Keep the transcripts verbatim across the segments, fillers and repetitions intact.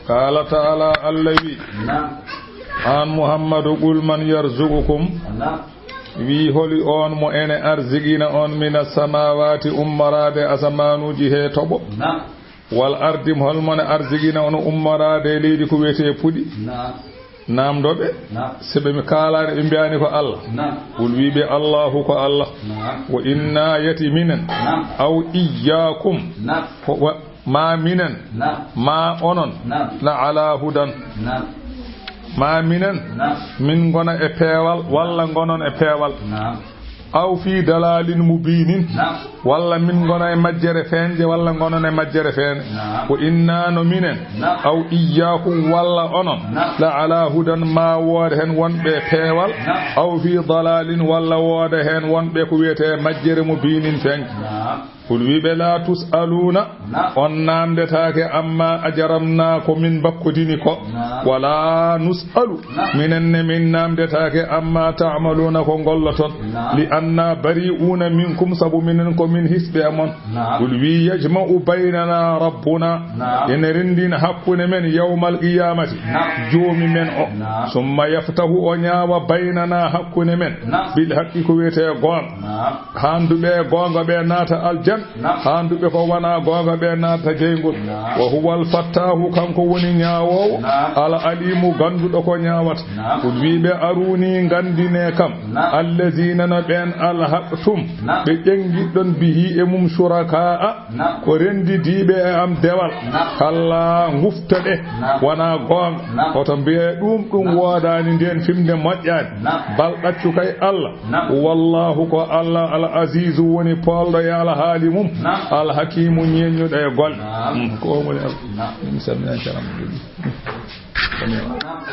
Qaala ta'ala, Allah wi, Naam. Aan Muhammadu, qul man yarzuqukum, Naam. Wi holi on mo ene arziqina on mina samaawaati, ummoraade asamanuuji he toɓo, Naam. Wal ardi, hol mo ne arziqina on ummoraade leydi ko wiyetee puɗi? Naam. Naamndo ɓe. Naam. Si ɓe mi kaalaani, ɓe mbiyaani ko Allah. Naam. Qul wi ɓe, Allahu ko Allah. Naam. Wa inna yati minen. Naam. Aw iyyaakum. Naam. Ko wa-, ma minen. Naam. Ma onon. Naam. La ala hudan. Naam. Ma minen. Naam. Min ngona e peewal, walla ngonon e peewal. Naam. Aw fi dalalin mubinin. Naam. Walla min ngona e majjere feeñde, walla ngonon e majjere feeñde. Naam. Ko inna no minen. Naam. Aw iyyaakum walla onon. Naam. La ala hudan ma wooda heen wonɓe peewal. Naam. Aw fi dalalin walla wooda heen wonɓe ko wiyetee majjere mubinin feeñde. Naam. Qul wi ɓe, la tus'aluuna, Naam. On naamndetaake amma ajaramna ko min mbakkodini ko. Naam. Wala nus'alu, Naam. Minen ne min naamndetaake amma ta'maluuna ko ngolloton. Naam. Li anna bari'uuna minkum, sabu minen ko min hisɓe e mon. Naam. Qul wi yajma'u baynana rabbuna, Naam. Ene renndina hakkunde men yawmal qiyamati, Naam. Joomi men o. Naam. Summa yaftahu, o ñaawa baynana hakkunde men, Naam. Bil haqqi ko wiyetee goonga. Naam. Haanduɓe goonga ɓe naata aljan, Naam. Haanduɓe ko wona goonga ɓe naata jeyngol. Naam. Wa huwa al-fattahu, kanko woni ñaawoowo, Naam. Al-alimu, gannduɗo ko ñaawata. Naam. Qul wi ɓe, aruni, nganndine kam, Naam. Allazina no ɓeen, alhaqtum, Naam. Ɓe ƴenngiɗon, bihi, e mum, shuraka'a, Naam. Ko renndidiiɓe e am dewal. Naam. Kalla, ngufta ɗe, Naam. Wona goonga. Naam. Hoto mbiye ɗum, ɗum Naam. Woodaani, ndeen fimde moƴƴaani. Naam. Bal ɗaccu kay Allah. Naam. Wallahu ko Allah al-azizu woni poolɗo e alhaali mum. Naam. Al-hakimu ñeeñuɗo e golle. Naam. Hmm, ko o woni Allah. Naam. Min salmina karam.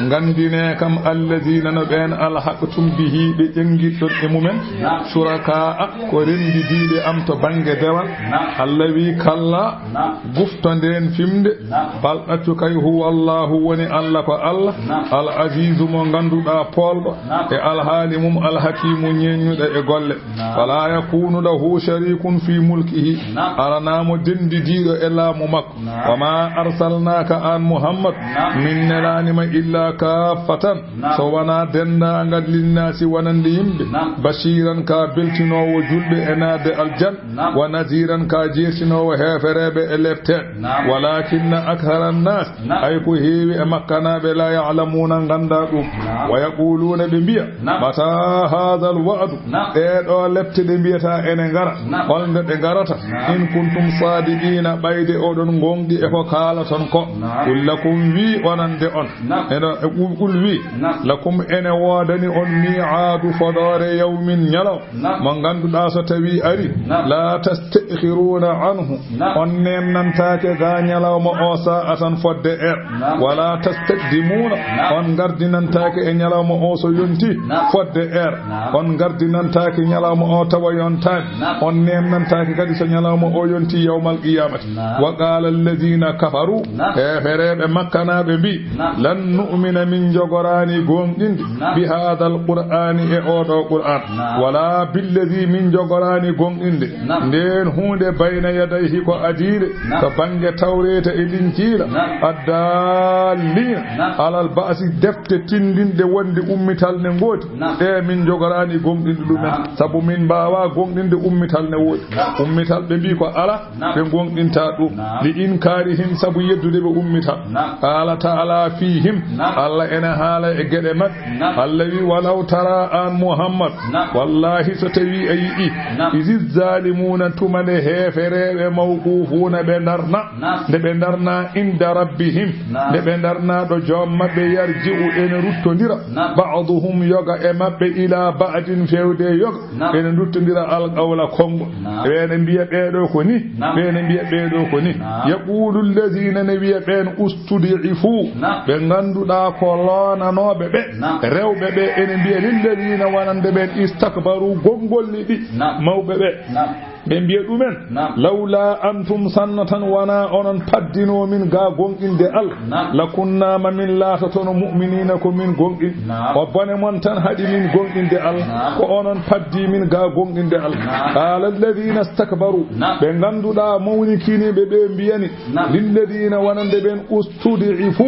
Nganndine kam alladina no ɓeen alhaqtum bihi ɓe ƴenngiɗɗon e mumen. Naam. Shuraka'a ko renndidiiɓe am to bannge dewal. Naam. Allah wi kalla. Naam. Gufta ndeen fimde. Naam. Bal ɗaccu kay huwa Allahu woni Allah ko Allah. Naam. Al azizu mo ngannduɗaa poolɗo. Naam. E alhaali mum al hakimu ñeeñuɗo e golle. Naam. Fala yakunu lahu sharikun fi mulkihi. Naam. Alanaa mo denndidiiɗo e laamu makko. Naam. Wa ma arsalnaka an Muhammad. Naam. Min nelaani ma illa kaffatan. Naam. So wonaa denndaangal linnaasi wonande yimɓe. Naam. Bashiran ka beltinoowo julɓe e naatde aljan. Naam. Wa naziran ka jeertinoowo heefereeɓe e lepteen. Naam. Walakinna akthara annas. Naam. Hay ko heewi e makkanaaɓe la ya'lamuna nganndaa ɗum. Naam. Wa yaquluna ɓe mbiya. Naam. Mata hadha al wa'du. Naam. Ɗee ɗoo lepte ɗe mbiyata ene ngara. Naam. Holnde ɗe ngarata? Naam. In kuntum sadiqina ɓayde oɗon ngonɗi e ko kaalaton ko. Naam. Qul lakum wi onande on. Naam. Eno e qul, qul wi. Naam. Lakum ene woodani on mi'adu fodoore yawmin ñalaw. Naam. Mo ngannduɗaa so tawi ari. Naam. La tasta'khiruna anhu. Naam. On nennantaake ga ñalawma o sa'atan fodde er. Naam. Wala tastaqdimuna. Naam. On ngardinantaake e ñalawma o so yonti. Naam. Fodde er. Naam. On ngardinantaake ñalawma o tawa yontaani. Naam. On nennantaake kadi so ñalawma o yonti yawmal qiyamati. Naam. Wa qala alladhina kafaru. Naam. Heefereeɓe makkanaaɓe mbi. Naam. Lan nu'mina min jogoraani goonɗinde. Naam. Bi hadha al qur'ani e oɗo qur'an. Naam. Wala billadhi min jogoraani goonɗinde. Naam. Ndeen huunde bayna yadayhi ko adiinde. Naam. To bannge tawreeta e linjiila. Naam. Addallina. Naam. Alal ba'si defte tindinɗe wonde ummital ne ngoodi. Naam. Ɗe min jogoraani goonɗinde ɗumen. Naam. Sabu min mbaawa goonɗinde ummital ne woodi. Naam. Ummital ɓe mbi ko ala. Naam. Ɓe goonɗinta ɗum. Naam. Li inkarihim sabu yeddude ɓe ummital. Naam. Qala ta'ala fihim. Naam. Allah ene haala e geɗe maɓɓe. Naam. Allah wi walaw tara an Muhammad. Naam. Wallahi so tawi a yi'i. Naam. Izi zalimuna tuma nde heefereeɓe mawqufuna ɓe darna. Naam. Nde ɓe darna inda rabbihim. Naam. Nde ɓe darna ɗo joom maɓɓe yarji'u ene ruttondira. Naam. Ba'duhum yoga e maɓɓe ila ba'din fewde yoga. Naam. Ɓe ne nduttondira alqawla konngol. Naam. Ɓe ne mbiya ɓeeɗo ko ni. Naam. Ɓe ne mbiya ɓeeɗo ko ni. Naam. Yaqulu alladhina ne wiya ɓeen ustud'ifu. Naam. Ɓe ngannduɗaa ko loonanooɓe ɓe. Naam. Rewɓe ɓe ene mbiya lilladhina wonande ɓeen istakbaru gonngolli ɗi. Naam. Mawɓe ɓe. Naam. Ɓe mbiya ɗumen, lawla antum, sanna tan wona onon paddinoo min ga gonɗinde Allah, la kunna, ma min laatotono mu'miniina ko min gonɗin. O bone mon tan haɗi min gonɗinde Allah, ko onon paddi min ga gonɗinde Allah. Qala alladhina istakbaru, ɓe ngannduɗaa mawnikiniiɓe ɓe mbiyani, lilladhina, wonande ɓen, ustud'ifu,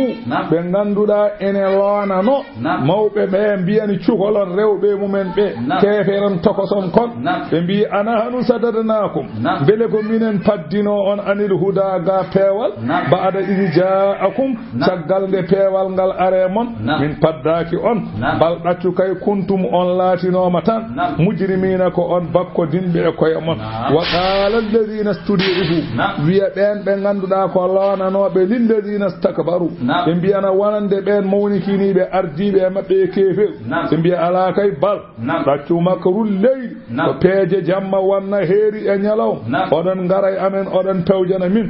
ɓe ngannduɗaa ene loonano, mawɓe ɓe mbiyani cukalon rewɓe mumen ɓe, keeferen tokoson kon, ɓe mbi, anahnu sadadnakum, mbele ko minen paddino on anil huda ga peewal, ba'da idh ja'akum, caggal nde peewal ngal are mon, min paddaaki on, bal ɗaccu kay kuntum on laatinooma tan, mujrimiina ko on bakkodinɓe e koye mon. Wa qala alladhina stud'ifu, wiya ɓeen ɓe ngannduɗaa ko loonanooɓe, lilladhina istakbaru, ɓe mbiyana wonande ɓeen mawnikiniiɓe ardiiɓe e maɓɓe e keefeeru, ɓe mbiya alaa kay bal, ɗaccu makrul leyli, ko peeje jamma wonna heeri e ñalawma, oɗon ngara e amen, oɗon pewjana min.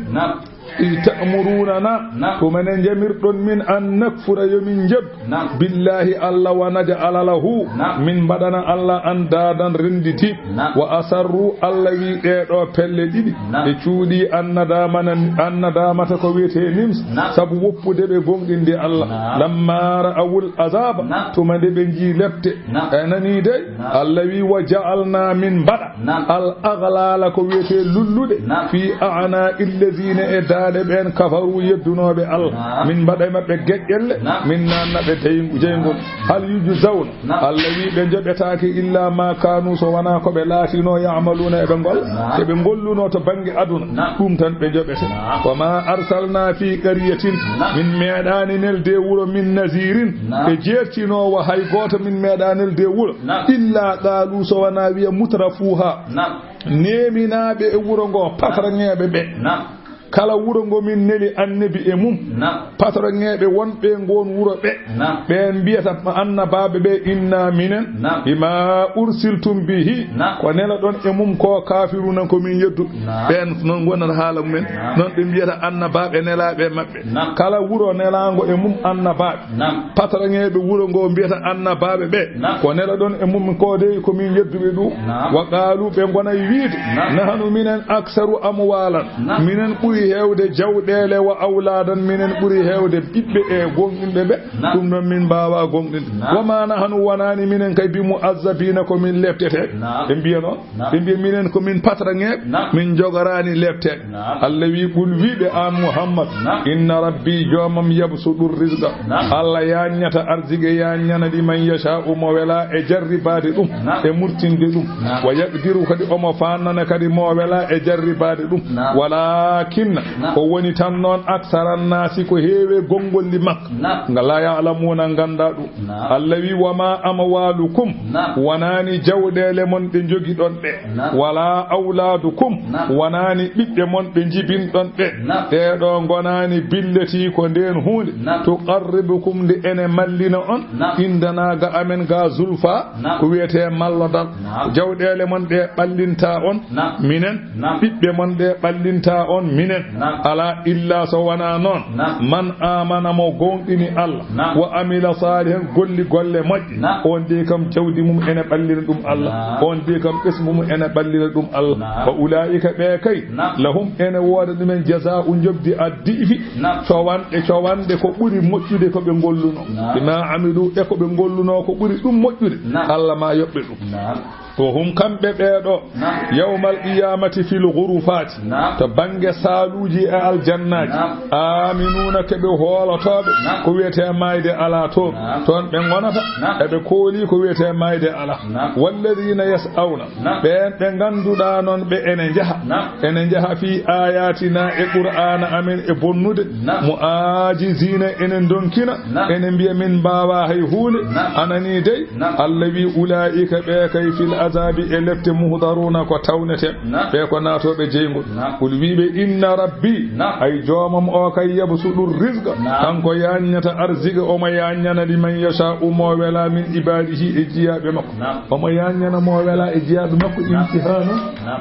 Iz ta'murunana, tuma ne njamirɗon min an nakfura yo min njeddu, billahi Allah, wa naj'ala lahu, min mbaɗana Allah andaadan rennditiiɓe. Wa asarru, Allah wi ɗee ɗoo pelle ɗiɗi, ɓe cuuɗi annadamana, annadamata ko wiyetee nims, sabu woppude ɓe gonɗinde Allah. Lamma ra'awul azaba, tuma nde ɓe njii lepte. A nanii dey? Allah wi, wa ja'alna, min mbaɗa, al aghlala, ko wiyetee lulluɗe, fi a'naqi alladhina, e daaɗe ɓeen, kafaru, yeddunooɓe Allah. Min mbaɗa e maɓɓe geƴƴelle, min naanna ɓe dey-, jeyngol. Hal yujzawna, Allah wi, ɓe njoɓetaake, illa ma kanu, so wonaa ko ɓe laatinoo, ya'maluna, eɓe ngol-, eɓe ngolluno to bannge aduna, ɗum tan ɓe njoɓete. Wa ma arsalna fi qaryatin, min meeɗaani nelde e wuro, min nazirin, e jeertinoowo, hay gooto min meeɗaa nelde e wuro, illa qalu, so wonaa wiya, mutrafuha, neeminaaɓe e wuro ngo, patraŋeeɓe ɓe. Kala wuro ngo min neli annabi e mum, patraŋeeɓe wonɓe e ngoon wuro ɓe, ɓeen mbiyata annabaaɓe ɓe, inna, minen, bima ursiltum bihi, ko nelaɗon e mum ko, kafiruna, ko min yedduɓe. Ɓeen noon ngonata haala mumen. Noon ɓe mbiyata annabaaɓe nelaaɓe e maɓɓe. Kala wuro nelaango e mum annabaaɓe. Patraŋeeɓe wuro ngo mbiyata annabaaɓe ɓe, ko nelaɗon e mum ko dey ko min yedduɓe ɗum. Wa qaalu, ɓe ngona e wiide, nahnu, minen, aksaru amwalan, minen ɓuri heewde jawɗeele, wa awlaadan, minen ɓuri heewde ɓiɓɓe e gonɗinɓe ɓe. Ɗum ɗon min mbaawa gonɗinde. Wa ma nahnu, wonaani minen kay, bi mu'azzabiina, ko min leptete. Ɓe mbiya noon. Ɓe mbiya, minen ko min patraŋeeɓe, min njogoraani lepteede. Allah wi, qul, wi ɓe, aan Muhammad, inna rabbi, joomam, yabsutu rizqa. Allah yaññata arzike, yaññana ɗi, man yasha'u, mo wela, e jarribaade ɗum, e murtinde ɗum. Wa yaqdiru, kadi omo faannana kadi mo wela e jarribaade ɗum. Walakinna, ko woni tan noon, aksara nnaasi, ko heewe gonngolli makko, nga la ya'lamuuna, ngannda ɗum. Allah wi, wa ma amwalukum, wonaani jawɗeele mon ɗe njogiɗon ɗe, wala awladukum, wonaani ɓiɓɓe mon ɓe njibinɗon ɓe, ɗee ɗoo ngonaani billeti ko ndeen huunde, tuqarribukum, nde ene mallina on, indana, ga amen ga, zulfa, ko wiyetee mallodal. Jawɗeele mon ɗe ɓallinta on, minen, ɓiɓɓe mon ɓe ɓallinta on, minen. Alaa, illaa so wonaa noon, man aamana, mo gooŋɗini Allah, wa amila saalihan, golli golle moƴƴe, on de kam jawdi mum ene ɓallina ɗum Allah, on de kam ɓesngu mum ene ɓallina ɗum Allah. Wa ulaa'ika, ɓe kay, lahum, ene wooda ɗumen, jazaa'u, njoɓdi, addi'ifi, cowanɗe, cowanɗe, ko ɓuri moƴƴude ko ɓe ngolluno, bima amilu, e ko ɓe ngolluno ko ɓuri ɗum moƴƴude, Allah ma yoɓɓe ɗum. Wa hum, kamɓe ɓee ɗoo, yawmal qiyaamati, fil ghurufaati, to bannge saaluuji e aljannaaji, aaminuuna, ko ɓe hoolotooɓe, ko wiyetee maayde alaa toon, toon ɓe ngonata, eɓe koolii ko wiyetee maayde alaa. Walladhiina yas'awna, ɓeen ɓe ngannduɗaa noon ɓe ene njaha, ene njaha, fii aayaatinaa, e Qur'aana amen, e bonnude, mu'aajiziina, ene ndonkina, ene mbiya, min mbaawaa hay huunde, anani dey, Allah wi, ulaa'ika, ɓe kay, fil azaabi, e lepte, muhdaruuna, ko tawnetee, ɓe ko naatooɓe jeyngol. Qul, wi ɓe, inna rabbi, hay joomam o kay, yabsutu rizqa, kanko yaññata arzike, omo yaññana, liman yashaa'u, mo wela, min ibaadihi, e jiyaaɓe makko. Omo yaññana mo wela e jiyaaɓe makko, imtihaanu,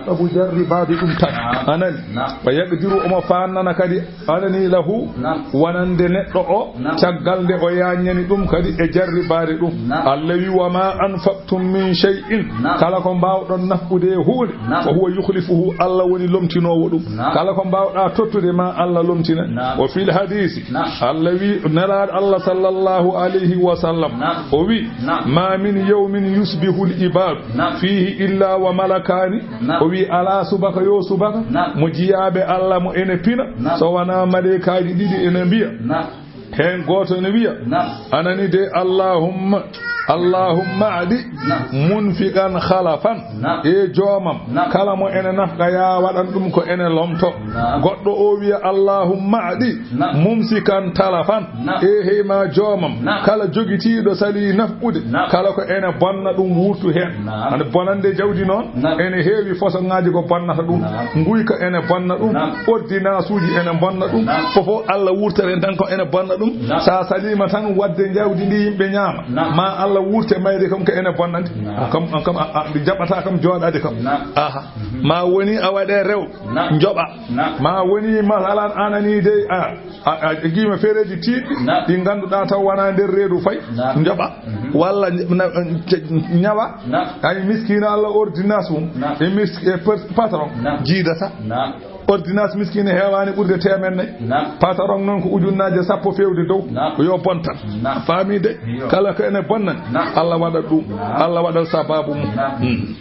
sabu jarribaade ɗum tan. Anani? Wa yaqdiru, omo faannana kadi, anani, lahu, wonande neɗɗo o, caggal nde o yaññani ɗum kadi e jarribaade ɗum. Allah wi, wa ma anfaqtum min shay'in, Kala ko mbaawɗon nafqude e huunde, Naam. Fa huwa yukhlifuhu, Allah woni lomtinoowo ɗum. Naam. Kala ko mbaawɗaa tottude, ma Allah lomtina. Naam. Wa fil hadiisi, Naam. Allah wi, Nelaaɗo Allah sallallahu alayhi wa sallam, Naam. O wi, Naam. Ma min yawmin yusbihul ibaadu Naam. Fiihi illa wa malakaani. Naam. O wi, alaa subaka yo subaka, Naam. Mo jiyaaɓe Allah mo ene pina, Naam. So wonaa maleykaaji ɗiɗi ene mbiya. Naam. Heen gooto ene wiya, Naam. Anani de, Allahumma, Allahumma a'di Naam. Munfiqan khalafan. Naam. E joomam, Naam. Kala mo ene nafqa, ya waɗan ɗum ko ene lomto. Naam. Goɗɗo o wiya, Allahumma a'di Naam. Mumsikan talafan. Naam. E hey ma joomam, Naam. Kala jogitiiɗo sali nafqude, Naam. Kala ko ene bonna ɗum wurtu heen. Naam. Hande bonande jawdi noon, Naam. Ene heewi façon ŋaaji ko bonnata ɗum. Naam. Nguyka ene bonna ɗum. Naam. Ordonnance uji ene bonna ɗum. Naam. Fofo Allah wurtere tan ko ene bonna ɗum. Naam. Sa salima tan wadde jawdi ndi yimɓe ñaama. Naam. Ma Allah wurte mayde kam ko ene bonnande. Naam. Kam, kam, a, a, ɗi jaɓata kam jooɗade kam. Naam. Aha. Mhm. Ma woni a waɗe rew. Naam. Joɓa. Naam. Ma woni masalan anani dey a, a, a, a giima fereji tiiɗɗi. Naam. Ɗi ngannduɗaa taw wona nder reedu fay. Naam. Joɓa. Mhm. Walla na, na, ñawa. Naam. Ay miskina Allah ordonnance mum. Naam. E mis-, e per-, patron. Naam. Jiidata. Naam. Ordonnance miskina heewaani ɓurde teemen nayi. Naam. Patron noon ko ujunnaaje sappo feewde dow. Naam. Ko yo bontan. Naam. Faami de? Iyo. Kala ko ene bonnani. Naam. Allah waɗat ɗum. Naam. Allah waɗat sababu mum. Naam. Hmm.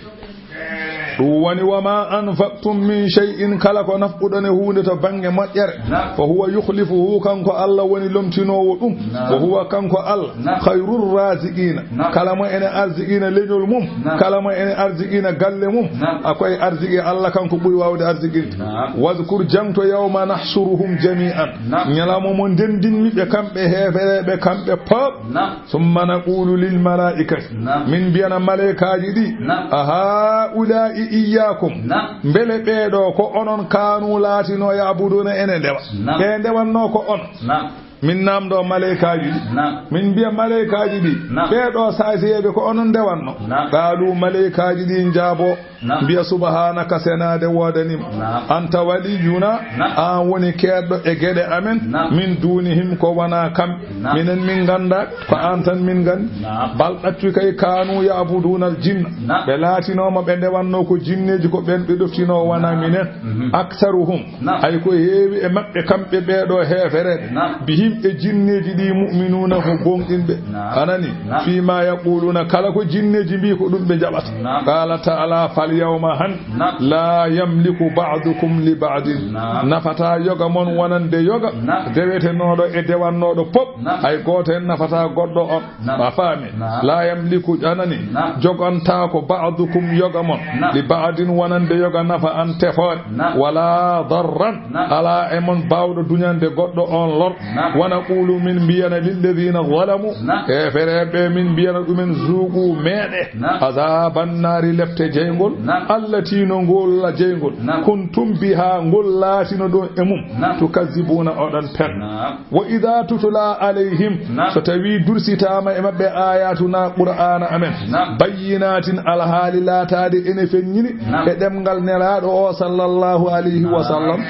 Ɗum woni, wa ma anfaqtum min shay'in, kala ko nafquɗon e huunde to bannge moƴƴere, Naam. Fa huwa yukhlifuhu, kanko Allah woni lomtinoowo ɗum. Naam. Wa huwa, kanko Allah, Naam. Khayrur raziqina. Naam. Kala mo ene arziqina leñol mum, Naam. Kala mo ene arziqina galle mum, Naam. A koye arziki Allah kanko ɓuri waawde arziqinde. Naam. Wazkur, jaŋto, yawma nahshuruhum jami'an. Naam. Ñalawma mo ndenndinmi ɓe kamɓe heefereeɓe kamɓe pop. Naam. Summa naqulu lil malaa'ikati. Naam. Min mbiyana maleykaaji ɗi. Naam. A haa'ulaa'i iyyaakum. Naam. Mbele ɓee ɗo ko onon kaanu laatino ya'buduuna ene ndewa. Naam. Ɓe ndewannoo ko on. Naam. Min naamndo maleykaaji ɗi. Naam. Min mbiya maleykaaji ɗi. Naam. Ɓee ɗo saasiyeeɓe ko onon ndewanno. Naam. Qaalu, maleykaaji ɗi njaabo. Naam. Mbiya, subhaanaka, senaade woodanima. Naam. Anta waliyuna, Naam. Aan woni keerɗo e geɗe amen. Naam. Min duunihim, ko wonaa kamɓe. Naam. Minen min nganndaa, ko Naam. Aan tan min nganndi. Naam. Bal ɗaccu kay, kaanu ya'buduuna al jinna. Naam. Ɓe laatinooma ɓe ndewannoo ko jinneeji, ko ɓeen ɓe ɗoftinoo, wonaa Naam. Minen. Mhm. Aktharuhum. Naam. Hay ko heewi e maɓɓe kamɓe ɓee ɗo heefereeɓe. Naam. Bihim, e jinneeji ɗi, mu'minuuna, ko goongɗinɓe. Naam. Anani, Naam. Fii ma yaquluuna, kala ko jinneeji mbii ko ɗum ɓe njaɓata. Naam. Qaala ta'ala, fal yawma, han, Naam. Laa yamliku ba'dukum li ba'din. Naam. Nafataa yoga mon wonande yoga. Naam. Dewetenooɗo e dewannooɗo pop. Naam. Hay gooto heen nafataa goɗɗo on. Naam. A faami? Naam. Laa yamliku, anani, Naam. Jogantaako ba'dukum yoga mon, Naam. Li ba'din wonande yoga nafa an tefoore, Naam. Wala darran, Naam. Alaa e mon baawɗo duñande goɗɗo on lor. Naam. Wa naqulu, min mbiyana, lilladina zalamu, Naam. Heefereeɓe, min mbiyana ɗumen, zuuqu, meeɗe, Naam. Azaban naari, lepte jeyngol, Naam. Allati, no ngol la jeyngol, Naam. Kuntum biha, ngol laatino ɗon e mum, Naam. Tukazzibuuna, oɗon pen. Naam. Wa idha tutla alayhim, Naam. So tawii dursitaama e maɓɓe ayatuna, Qur'aana amen, Naam. Bayyinatin, alhaali laataade ene feññini, Naam. E ɗemngal Nelaaɗo o, sallallahu alayhi wa Naam. Sallam,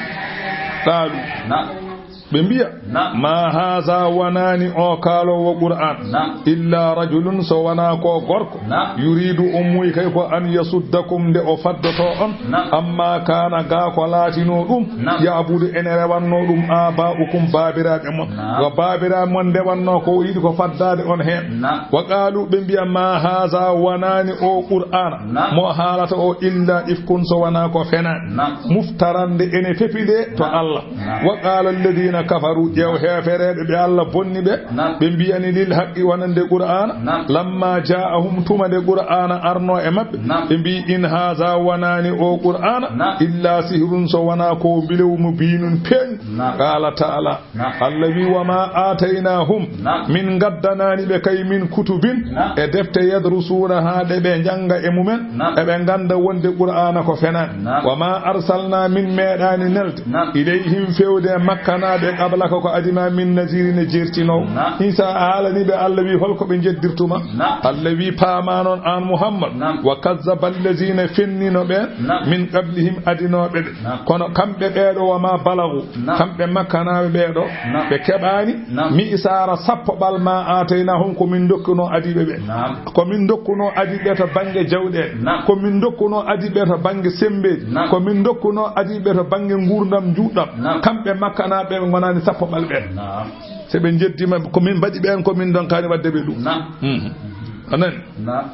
qaalu, Naam. Ɓe mbiya, Naam. Ma haza, wonaani o kaaloowo Qur'aan, Naam. Illa rajulun, so wonaa ko gorko, Naam. Yuridu, o muuyi kay ko, an yasuddakum, nde o faddoto on, Naam. Amma kaana, gaa ko laatinoo ɗum, Naam. Ya'budu, ene rewannoo ɗum, aba'ukum, baabiraaɓe mon. Naam. Ko baabiraaɓe mon ndewannoo ko, o yiɗi ko faddaade on heen. Naam. Wa qaalu, ɓe mbiya, ma haza, wonaani o Qur'aana, Naam. Mo haalata o, illa ifkun, so wonaa ko fenaande. Naam. Muftaran, nde ene fepi nde to Naam. Allah. Naam. Wa qaala alladina kafaru, ƴeew heefereeɓe ɓe Allah bonni ɓe, Naam. Ɓe mbiyani lil haqqi wonande Qur'aana, Naam. Lamma jaa'ahum, tuma nde Qur'aana arno e maɓɓe, Naam. Ɓe mbi, in haza, wonaani o Qur'aana, Naam. Illa sihrun, so wonaa ko mbilew mubiinun peeñɗo. Naam. Qaala ta'ala, Naam. Allah wi, wa ma aataynahum, Naam. Min ngaddanaani ɓe kay min kutubin, Naam. E defte, yadrusuunaha, ɗe ɓe njannga e mumen, Naam. Eɓe ngannda wonde Qur'aana ko fenaande. Naam. Wa ma arsalna, min meeɗaani nelde, Naam. Ilayhim, fewde e makkanaaɓe qablaka ko adi ma min nazirin e jertinowo. Naam. Isa haalani ɓe Allah wi hol ko ɓe jeddirtuma. Naam. Allah wi paama noon an Muhammad. Naam. Wa kazzaba allazina fennino ɓe. Naam. Min qablihim adinooɓe ɓe. Naam. Kono kamɓe ɓeeɗo wa ma balagu. Naam. Kamɓe makkanaaɓe ɓeeɗo. Naam. Ɓe keɓaani. Naam. Mi isaara sappo ɓal ma aataynahum ko min dokkuno adiiɓe ɓe. Naam. Ko min dokkuno adiiɓe to bannge jawɗeele. Naam. Ko min dokkuno adiiɓe to bannge semmbeeji. Naam. Ko min dokkuno adiiɓe to bannge nguurndam njuutɗam. Naam. Kamɓe makkanaaɓe ɓe ngonaani sappo ɓal ɓeen. Naam. So ɓe njeddima ko min mbaɗi ɓeen ko min donkaani waɗde ɓe ɗum. Naam. Mhm. A nani? Naam.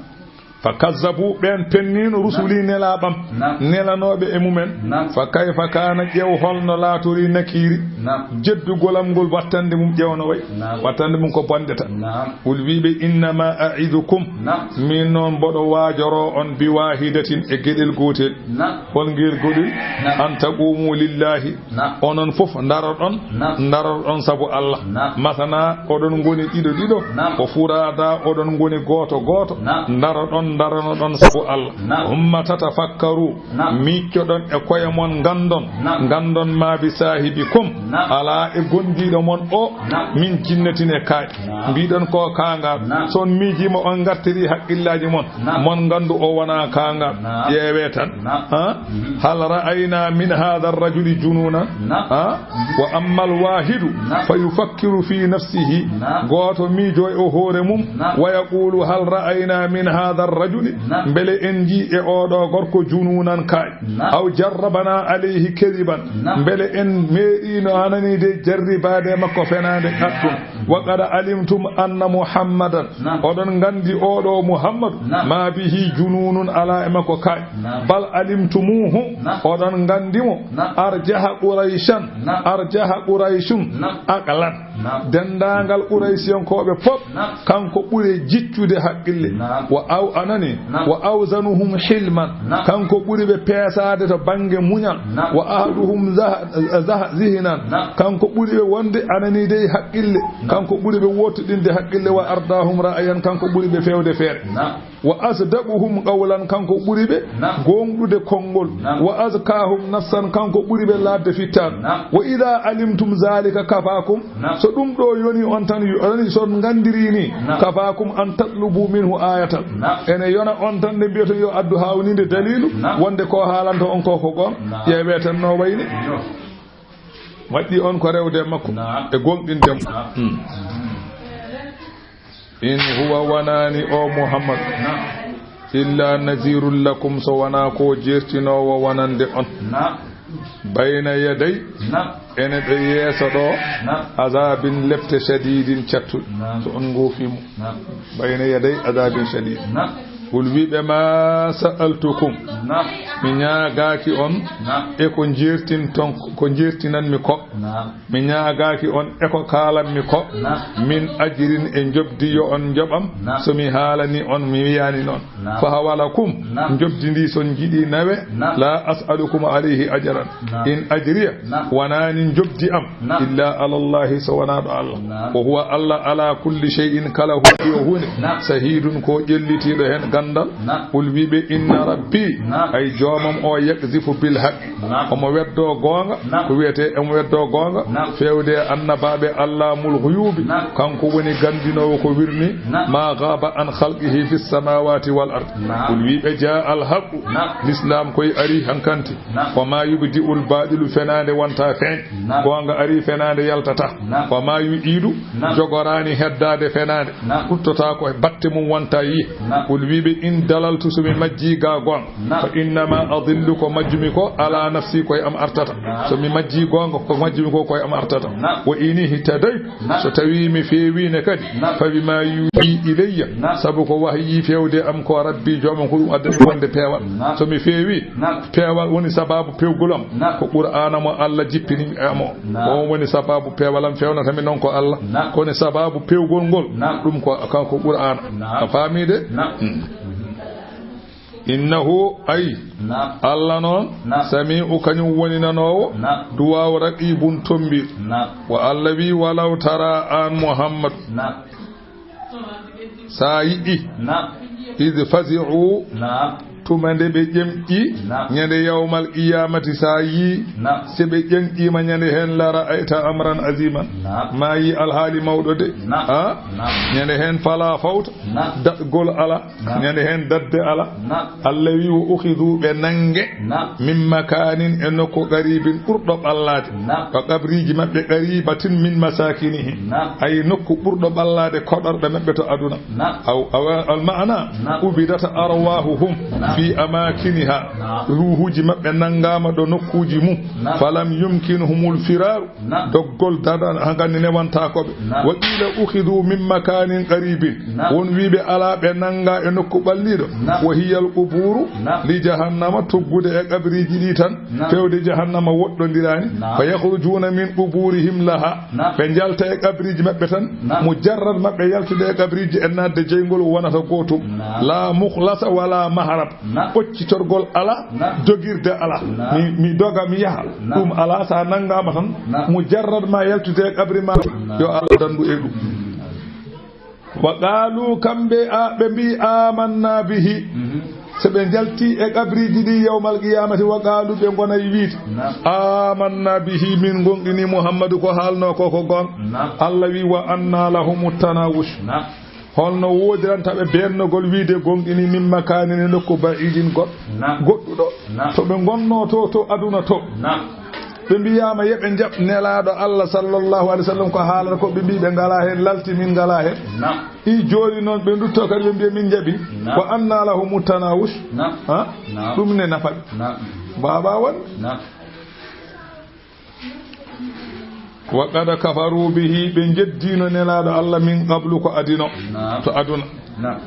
Fa kazzabu ɓeen pennino rusuli nelaaɓam. Naam. Nelanooɓe e mumen. Naam. Fa kayfa kaana ƴeew holno laatori nakiiri. Naam. Jeddugol am ngol wattande mum ƴeewno way. Naam. Wattande mum ko bonde tan. Naam. Qul wi ɓe innama aidukum. Naam. Min noon mboɗo waajoro on bi wahidatin e geɗel gootel. Naam. Hol ngel goɗel? Naam. An taqumu lillahi. Naam. Onon fof ndaroɗon. Naam. Ndaroɗon sabu Allah. Naam. Masana oɗon ngoni ɗiɗo ɗiɗo. Naam. Ko furada oɗon ngoni gooto gooto. Naam. Ndaroɗon ndaranoɗon sabu Allah. Naam. Humma tatafakkaru. Naam. Miiccoɗon e koye mon nganndon. Naam. Nganndon ma bi saahibikum. Naam. Alaa e gondiiɗo mon o. Naam. Min jinnatin e kaay. Naam. Mbiɗon ko kaangal. Naam. So on miijiima on ngartiri haqqillaaji mon. Naam. Mon nganndu o wonaa kaangal. Naam. Ƴeewee tan. Naam. Ha? Mhm. Hal ra'ayna min hadha ar-rajuli jununan. Naam. Ha? Wa amma al-wahidu. Naam. Fa yufakkiru fi nafsihi. Naam. Gooto miijo e o hoore mum. Naam. Wa yaqulu hal ra'ayna min hadha ar-rajuli. Naam. Mbele en njii e oɗo gorko jununan kaay. Naam. Aw jarrabana alayhi kadiban. Naam. Mbele en meeɗiino hanani de jarribaade makko fenaande ɗaɗɗum. Wa qad alimtum anna Muhammadan. Naam. Oɗon nganndi oɗo Muhammadu. Naam. Ma bihi jununun ala e makko kaay. Naam. Bal alimtumuhu. Naam. Oɗon nganndi mo. Naam. Arjaha Qurayshan. Naam. Arjaha Qurayshun. Naam. Aqlan. Naam. Denndaangal Quraysiyankooɓe fof. Naam. Kanko ɓuri jiccude haqqille. Naam. Wa aw anani. Naam. Wa awzanuhum hilman. Naam. Kanko ɓuri ɓe peesaade to bannge muñal. Naam. Wa ahduhum zah-, zah-, zihnan. Naam. Kanko ɓuri ɓe wonde anani dey haqqille. Naam. Kanko ɓuri ɓe wottidinde haqqille. Wa ardahum ra'yan, kanko ɓuri ɓe feewde feere. Naam. Wa asdaquhum qawlan, kanko ɓuri ɓe. Naam. Gooŋɗude konngol. Naam. Wa azkahum nafsan, kanko ɓuri ɓe laaɓde fittaandu. Naam. Wa idha alimtum zalika kafakum. Naam. So ɗum ɗo yoni on tan, yo-, on so on nganndiri ni, naam, kafakum an tatlubu minhu ayatan. Naam. Ene yona on tan nde mbiyaton yo addu haawninde daliilu, naam, wonde ko haalanta on ko ko goonga. Naam. Ƴeewee tan no wayni. Yo. Waɗɗi on ko rewde e makko, naam, e gooŋɗinde mo. Naam. Hmm. In huwa wanaani o Muhammad, naam, illa nazirun lakum, so wonaa ko jeertinoowo wonande on. Naam. Bayna yaday, naam, ene ɗo yeeso ɗo, naam, azabin lepte shadidin cattuɗe. Naam. So on ngoofi mo. Naam. Bayna yaday azabin shadid. Naam. Qul wiɓe ma sa'altukum. Naam. Mi ñaagaaki on, naam, e ko jeertinton, ko jeertinanmi ko. Naam. Mi ñaagaaki on e ko kaalanmi ko. Naam. Min ajrin e njoɓdi yo on njoɓam. Naam. So mi haalani on, mi wiyaani noon. Naam. Fa hawalakum, naam, njoɓdi ndi so on njiɗi nawe, naam, la as'alukum alayhi ajran. Naam. In ajriya, naam, wanaani njoɓdi am, naam, illa ala Allahi so wonaa ɗo Allah. Naam. Wa huwa Allah ala kulli shay'in kala huunde yo huunde. Naam. Sahidun ko ƴellitiiɗo heen ganndal. Naam. Qul wiɓe inna rabbi, naam, ay joomam o yaqzifu bil haqq. Naam. Omo weddo goonga, naam, ko wiyetee omo weddo goonga, naam, feewde e annabaaɓe Allamul Ghuyubi. Naam. Kanko woni ganndinoowo ko wirni, naam, ma ghaba an khalqihi fis samawati wal ard. Naam. Qul wiɓe jaa al haqqu, naam, l'islam koy ari hankanti. Naam. Wa ma yubdi'ul batilu fenaande wonta feeñ. Naam. Goonga ari fenaande yaltata. Naam. Wa ma yu'idu, naam, jogoraani heddaade fenaande. Naam. Ruttota ko e batte mum wonta yi. Naam. Qul wiɓe in dalaltu so mi majji ga goonga. Naam. Fa innama adillu ko majjumi ko ala nafsi koye am artata. Naam. So mi majji goonga ko majjumi ko koye am artata. Naam. Wa in ihtadaytu, naam, so tawi mi feewi ne kadi. Naam. Fa bima yuhi ilayya. Naam. Sabu ko wahyi feewde am ko Rabbi joomam ko ɗum addani wonde peewal. Naam. So mi feewi, naam, peewal woni sababu peewgol am. Naam. Ko Qur'aana mo Allah jippini e am o. Naam. Ko on woni sababu peewal am, feewnata mi noon ko Allah. Naam. Ko woni sababu peewgol ngol. Naam. Ɗum ko kanko Qur'aana. Naam. A faami de? Naam. Hmm. Innahu, ay, naam, Allah noon, naam, sami'u kañum woni nanoowo, naam, duwaaw raqibun tombi. Naam. Wa Allah wi walaw tara an Muhammad. Naam. Sa yiɗi. Naam. Id fazi'u. Naam. Tuma nde ɓe ƴemƴi, Naam. ñande yawmal qiyamati, sa yi, Naam. se ɓe ƴemƴima ñande hen, la ra'ayta amran aziman. Naam. Ma yi alhaali mawɗo de. Naam. Ha? Naam. Ñande hen fala fawta. Naam. Daɗgol ala. Naam. Ñande hen dadde ala. Naam. Allah wi, wa ukhidu, ɓe nange. Naam. Min makanin, e nokku, qaribin, ɓurɗo ɓallade. Naam. Wa qabriji maɓɓe qaribatin min masakinihim. Naam. Ay nokku ɓurɗo ɓallade koɗorɗe maɓɓe to aduna. Naam. Aw, aw, al ma'ana, Naam. ubidata arwahuhum Naam. fi amakiniha. Naam. Ruhuji maɓɓe nangama ɗo nokkuji mum. Naam. Falam yumkinhumul firaru. Naam. Doggol dada hankandi newantako ɓe. Naam. Wa qila ukhidu min makanin qaribin. Naam. Won wiɓe ala, ɓe nanga e nokku ɓalliɗo. Naam. Wa hiyal quburu Naam. li jahannama, tuggude e qabriji ɗi tan. Naam. Fewde jahannama woɗɗodirani. Naam. Fa yakhrujuna min quburihim laha. Naam. Ɓe jalta e qabriji maɓɓe tan. Naam. Mujarrad maɓɓe yaltude e qabriji e nadde jeyngol wonata gotum. Naam. La mukhlasa wala mahrab. Naam. Ɓoccitorgol ala, Naam. dogirde ala. Naam. Mi, mi doga, mi yaha. Naam. Ɗum ala, sa nangama tan. Naam. Mujarrad ma yaltude e qabri ma. Naam. Yo Allah dandu e ɗum. Wa qalu, kamɓe a, ɓe mbi amanna bihi. Mhm. So ɓe jalti e qabriji ɗi yawmal qiyamati, wa qalu, ɓe gonay wiide, Naam. amanna bihi, min gonɗini Muhammadu ko haalno ko, ko gon. Naam. Allah wi, wa anna lahumu tanawush. Naam. Holno wodiranta ɓe bennogol wiide gonɗini min makanin e nokku ba'idin goɗ-, Naam. goɗɗuɗo. Naam. To ɓe gonno to, to aduna to. Naam. Ɓe mbiyama, yeɓe jaɓ Nelaɗo Allah sallallahu alaihi wasallam ko haalata ko, ɓe mbi ɓe ngala hen, lalti min ngala hen. Naam. I joni noon ɓe dutto kadi ɓe mbiya min jaɓi. Naam. Wa anna lahumu tanawush. Naam. Ha? Naam. Ɗum ne nafa ɓe. Naam. Baba won. Naam. Wa qad kafaru bihi, ɓe jeddino Nelaɗo Allah min qablu ko adino. Naam. To aduna. Naam.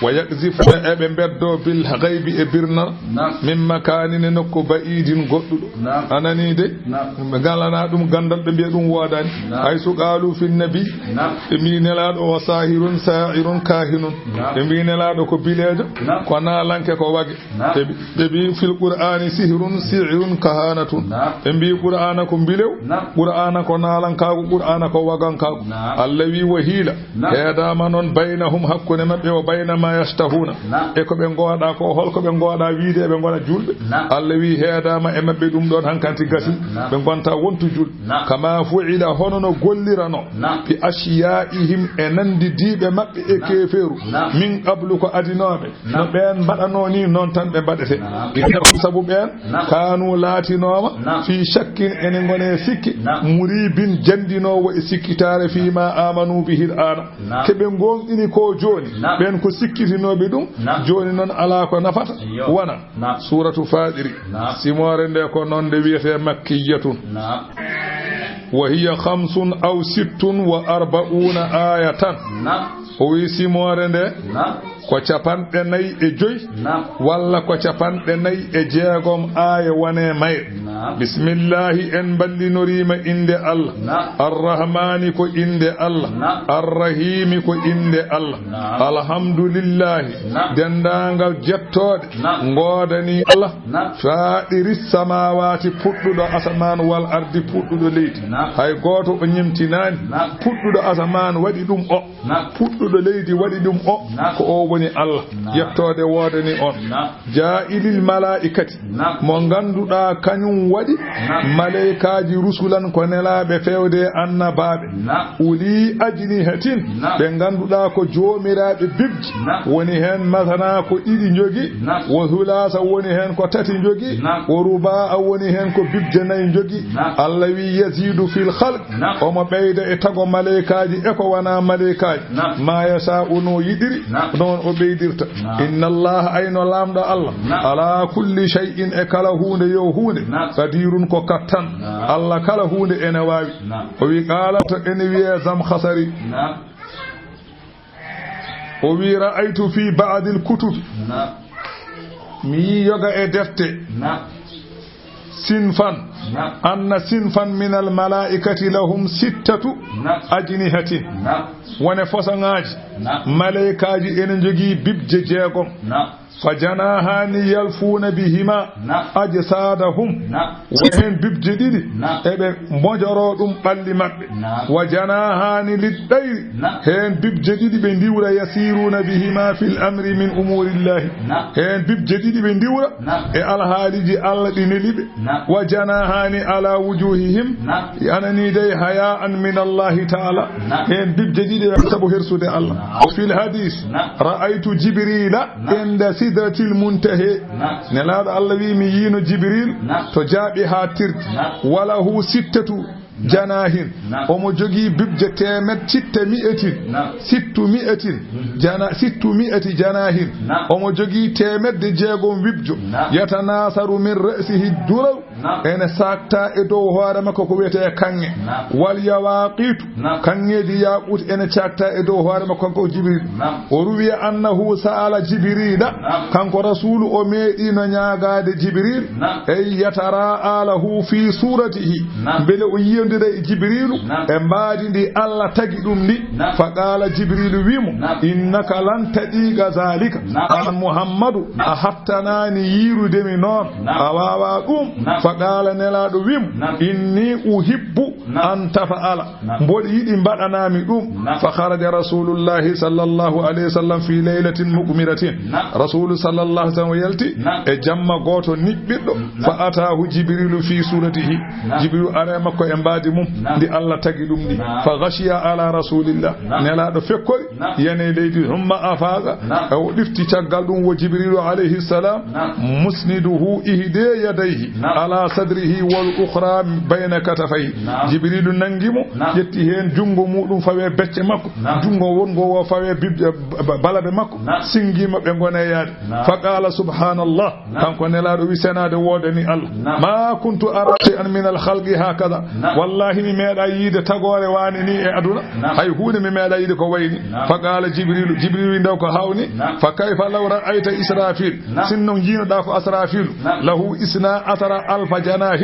Wa yaqzifuna, e ɓe beddo bil ghaybi, e birnal. Naam. Min makanin, e nokku, ba'idin, goɗɗuɗo. Naam. Anani de? Naam. Ɓe ngalana ɗum gandal, ɓe mbiya ɗum wodani. Naam. Haysu qalu fin nabi. Naam. Ɓe mbi Nelaɗo o sahirun, sa'irun, kahinun. Naam. Ɓe mbi Nelaɗo ko bilejo, Naam. ko nalanke, ko wage. Naam. Ɓe mbi, ɓe mbi fil qur'ani sihrun, si'run, kahanatun. Naam. Ɓe mbi qur'ana ko bilew, Naam. qur'ana ko nalankagu, qur'ana ko wagankagu. Naam. Allah wi wa hila. Naam. Heedama noon baynahum, hakkunde maɓɓe, wa bayna ma yashtahuna. Naam. E ko ɓe gooɗa ko, holko ɓe gooɗa wiide, eɓe gona julɓe. Naam. Allah wi heedama e maɓɓe ɗum ɗon, hankanti gasi. Naam. Ɓe gonta wontu julɓe. Naam. Kama fu'ila, hono no gollirano. Naam. Bi ashya'ihim, e nandidiiɓe maɓɓe e Naam. keeferu. Naam. Min qablu, ko adinoɓe. Naam. No ɓeen mbaɗanoo nii, noon tan ɓe mbaɗete. Naam. Innahum, sabu ɓeen, Naam. kaanu, laatinooma, Naam. fii shakkin, ene ngoni e sikki, Naam. muriibin, janndinoowo e sikkitaare, fii maa aamanuu bihi l-aana. Naam. Ke ɓe ngoonɗini ko jooni, Naam. ɓeen ko sikkitinooɓe ɗum, Naam. jooni noon alaa ko nafata, Iyo. wona Naam. Suuratu Faatiri. Naam. Simoore nde ko noon nde wiyetee makkiyatun. Naam. Wa hiya khamsun aw sittun wa arba'uuna aayatan. Naam. O wi simoore nde Naam. ko capanɗe nayi e joy Naam. walla ko capanɗe nayi e jeegom aaya wone mayre. Naam. Bismillahi, en mballinorii ma innde Allah. Naam. Arrahmaani ko innde Allah. Naam. Arrahiimi ko innde Allah. Naam. Alhamdulillahi, Naam. denndaangal jettooɗe Naam. ngoodanii Allah. Naam. Faaɗiri samaawaati, puɗɗuɗo asamaan, wal ardi, puɗɗuɗo leydi. Naam. Hay gooto o ñemtinaani. Naam. Puɗɗuɗo asamaan waɗi ɗum o. Naam. Puɗɗuɗo leydi waɗi ɗum o. Naam. Ko o woni Allah. Naam. Yettoode woodani on. Naam. Jaa'ilil malaa'ikati. Naam. Mo ngannduɗaa kañum waɗi Naam. maleykaaji rusulan ko nelaaɓe feewde e annabaaɓe. Naam. Uli ajnihatin, Naam. ɓe ngannduɗaa ko joomiraaɓe bibji. Naam. Woni heen masanaa ko ɗiɗi njogi, Naam. wo sulaasa woni heen ko tati njogi, Naam. wo rubaa woni heen ko bibje nayi njogi. Naam. Allah wi, yazidu fil khalq, Naam. omo ɓeyda e tago maleykaaji e ko wonaa maleykaaji. Naam. Ma yasa'u, no yiɗiri, Naam. noon o ɓeydirta. Naam. Inna Allah, ayno Laamɗo Allah, Naam. ala kulli shay'in, e kala huunde yo huunde, Naam. qadirun, ko kattan. Naam. Allah kala huunde ene waawi. Naam. O wi, qaala, to ene wiyee Zamkhasari. Naam. O wi, ra'aytu fi ba'dil kutubi. Naam. Mi yi yoga e defte. Naam. Sinfan. Naam. Anna sinfan minal malaa'ikati lahum sittatu Naam. ajnihatin. Naam. Wone fosoŋaaji Naam. maleykaaji ene njogii bibje jeegom. Naam. فجناحان يلفون بهما أجسادهم. Wo heen bibje ɗiɗi eɓe mojoroo ɗum ɓalli maɓɓe. وجناحان للطير. Heen bibje ɗiɗi ɓe ndiwra, يسيرون بهما في الأمر من أمور الله. Heen bibje ɗiɗi ɓe ndiwra e alhaaliiji Allah ɗi neli ɓe. وجناحان على وجوههم. Ana nii dey حياء من الله تعالى. Heen bibje ɗiɗi sabu hersude Allah. في الحديث رأيت جبريل عند سدرة المنتهى. Nelaaɗo Allah wiyi mi yiino Jibril to jaaɓi haaɗtirde. وله ستة جناح. Omo jogii bibje teemed, ستمائة, ستمائة جناح, ستمائة جناح. Omo jogii teemedde jeegom bibjo. يتناثر من رأسه الدرر. Ene saakta e dow hoore makko ko wiyetee kaŋŋe. واليواقيت. Kaŋŋeeji yaaquut ene caakta e dow hoore makko, kanko Jibril. وروي أنه سأل جبريل. Kanko Rasuulu o meeɗiino ñaagaade Jibril. Ey يتراءى له في صورته. Mbele o yiyondira e Jibrilu e mbaadi ndi Allah tagi ɗum ndi. فقال Jibrilu wimo, إنك لن تطيق ذلك. Aan Muhammadu, a hattanaani yiirude mi noon. A waawaa ɗum. فقال Nelaaɗo wimo, إني أحب أن تفعل. Mboɗo yiɗi mbaɗanaa mi ɗum. فخرج رسول الله صلى الله عليه وسلم في ليلة مقمرة. Rasuulu صلى الله عليه وسلم yalti e jamma gooto niɓɓiɗɗo. فأتاه جبريل في صورته. Jibril ari e makko e mbaadi mum ndi Allah tagi ɗum ndi. فغشي على رسول الله. Nelaaɗo fekkori yani e leydi. ثم أفاق. O ɗifti caggal ɗum, wo Jibrilu عليه السلام مسنده إحدى يديه على صدره والأخرى بين كتفيه. Jibrilu nanngi mo, ƴetti heen junngo muuɗum fawe becce makko, junngo wonngo o fawe bib-, ba-, balabe makko, sinngi mo ɓe ngona e yaade. فقال سبحان الله. Kanko Nelaaɗo wi senaade woodani Allah. ما كنت أرى شيئا من الخلق هكذا. Wallaahi mi meeɗaa yiide tagoore waane ni e aduna. Hay huunde mi meeɗaa yiide ko wayi ni. فقال جبريل, Jibril wi ndaw ko hawni. فكيف لو رأيت إسرافيل. Sinno njiinoɗaa ko Asrafilu. له اثنا عشر ألف جناح.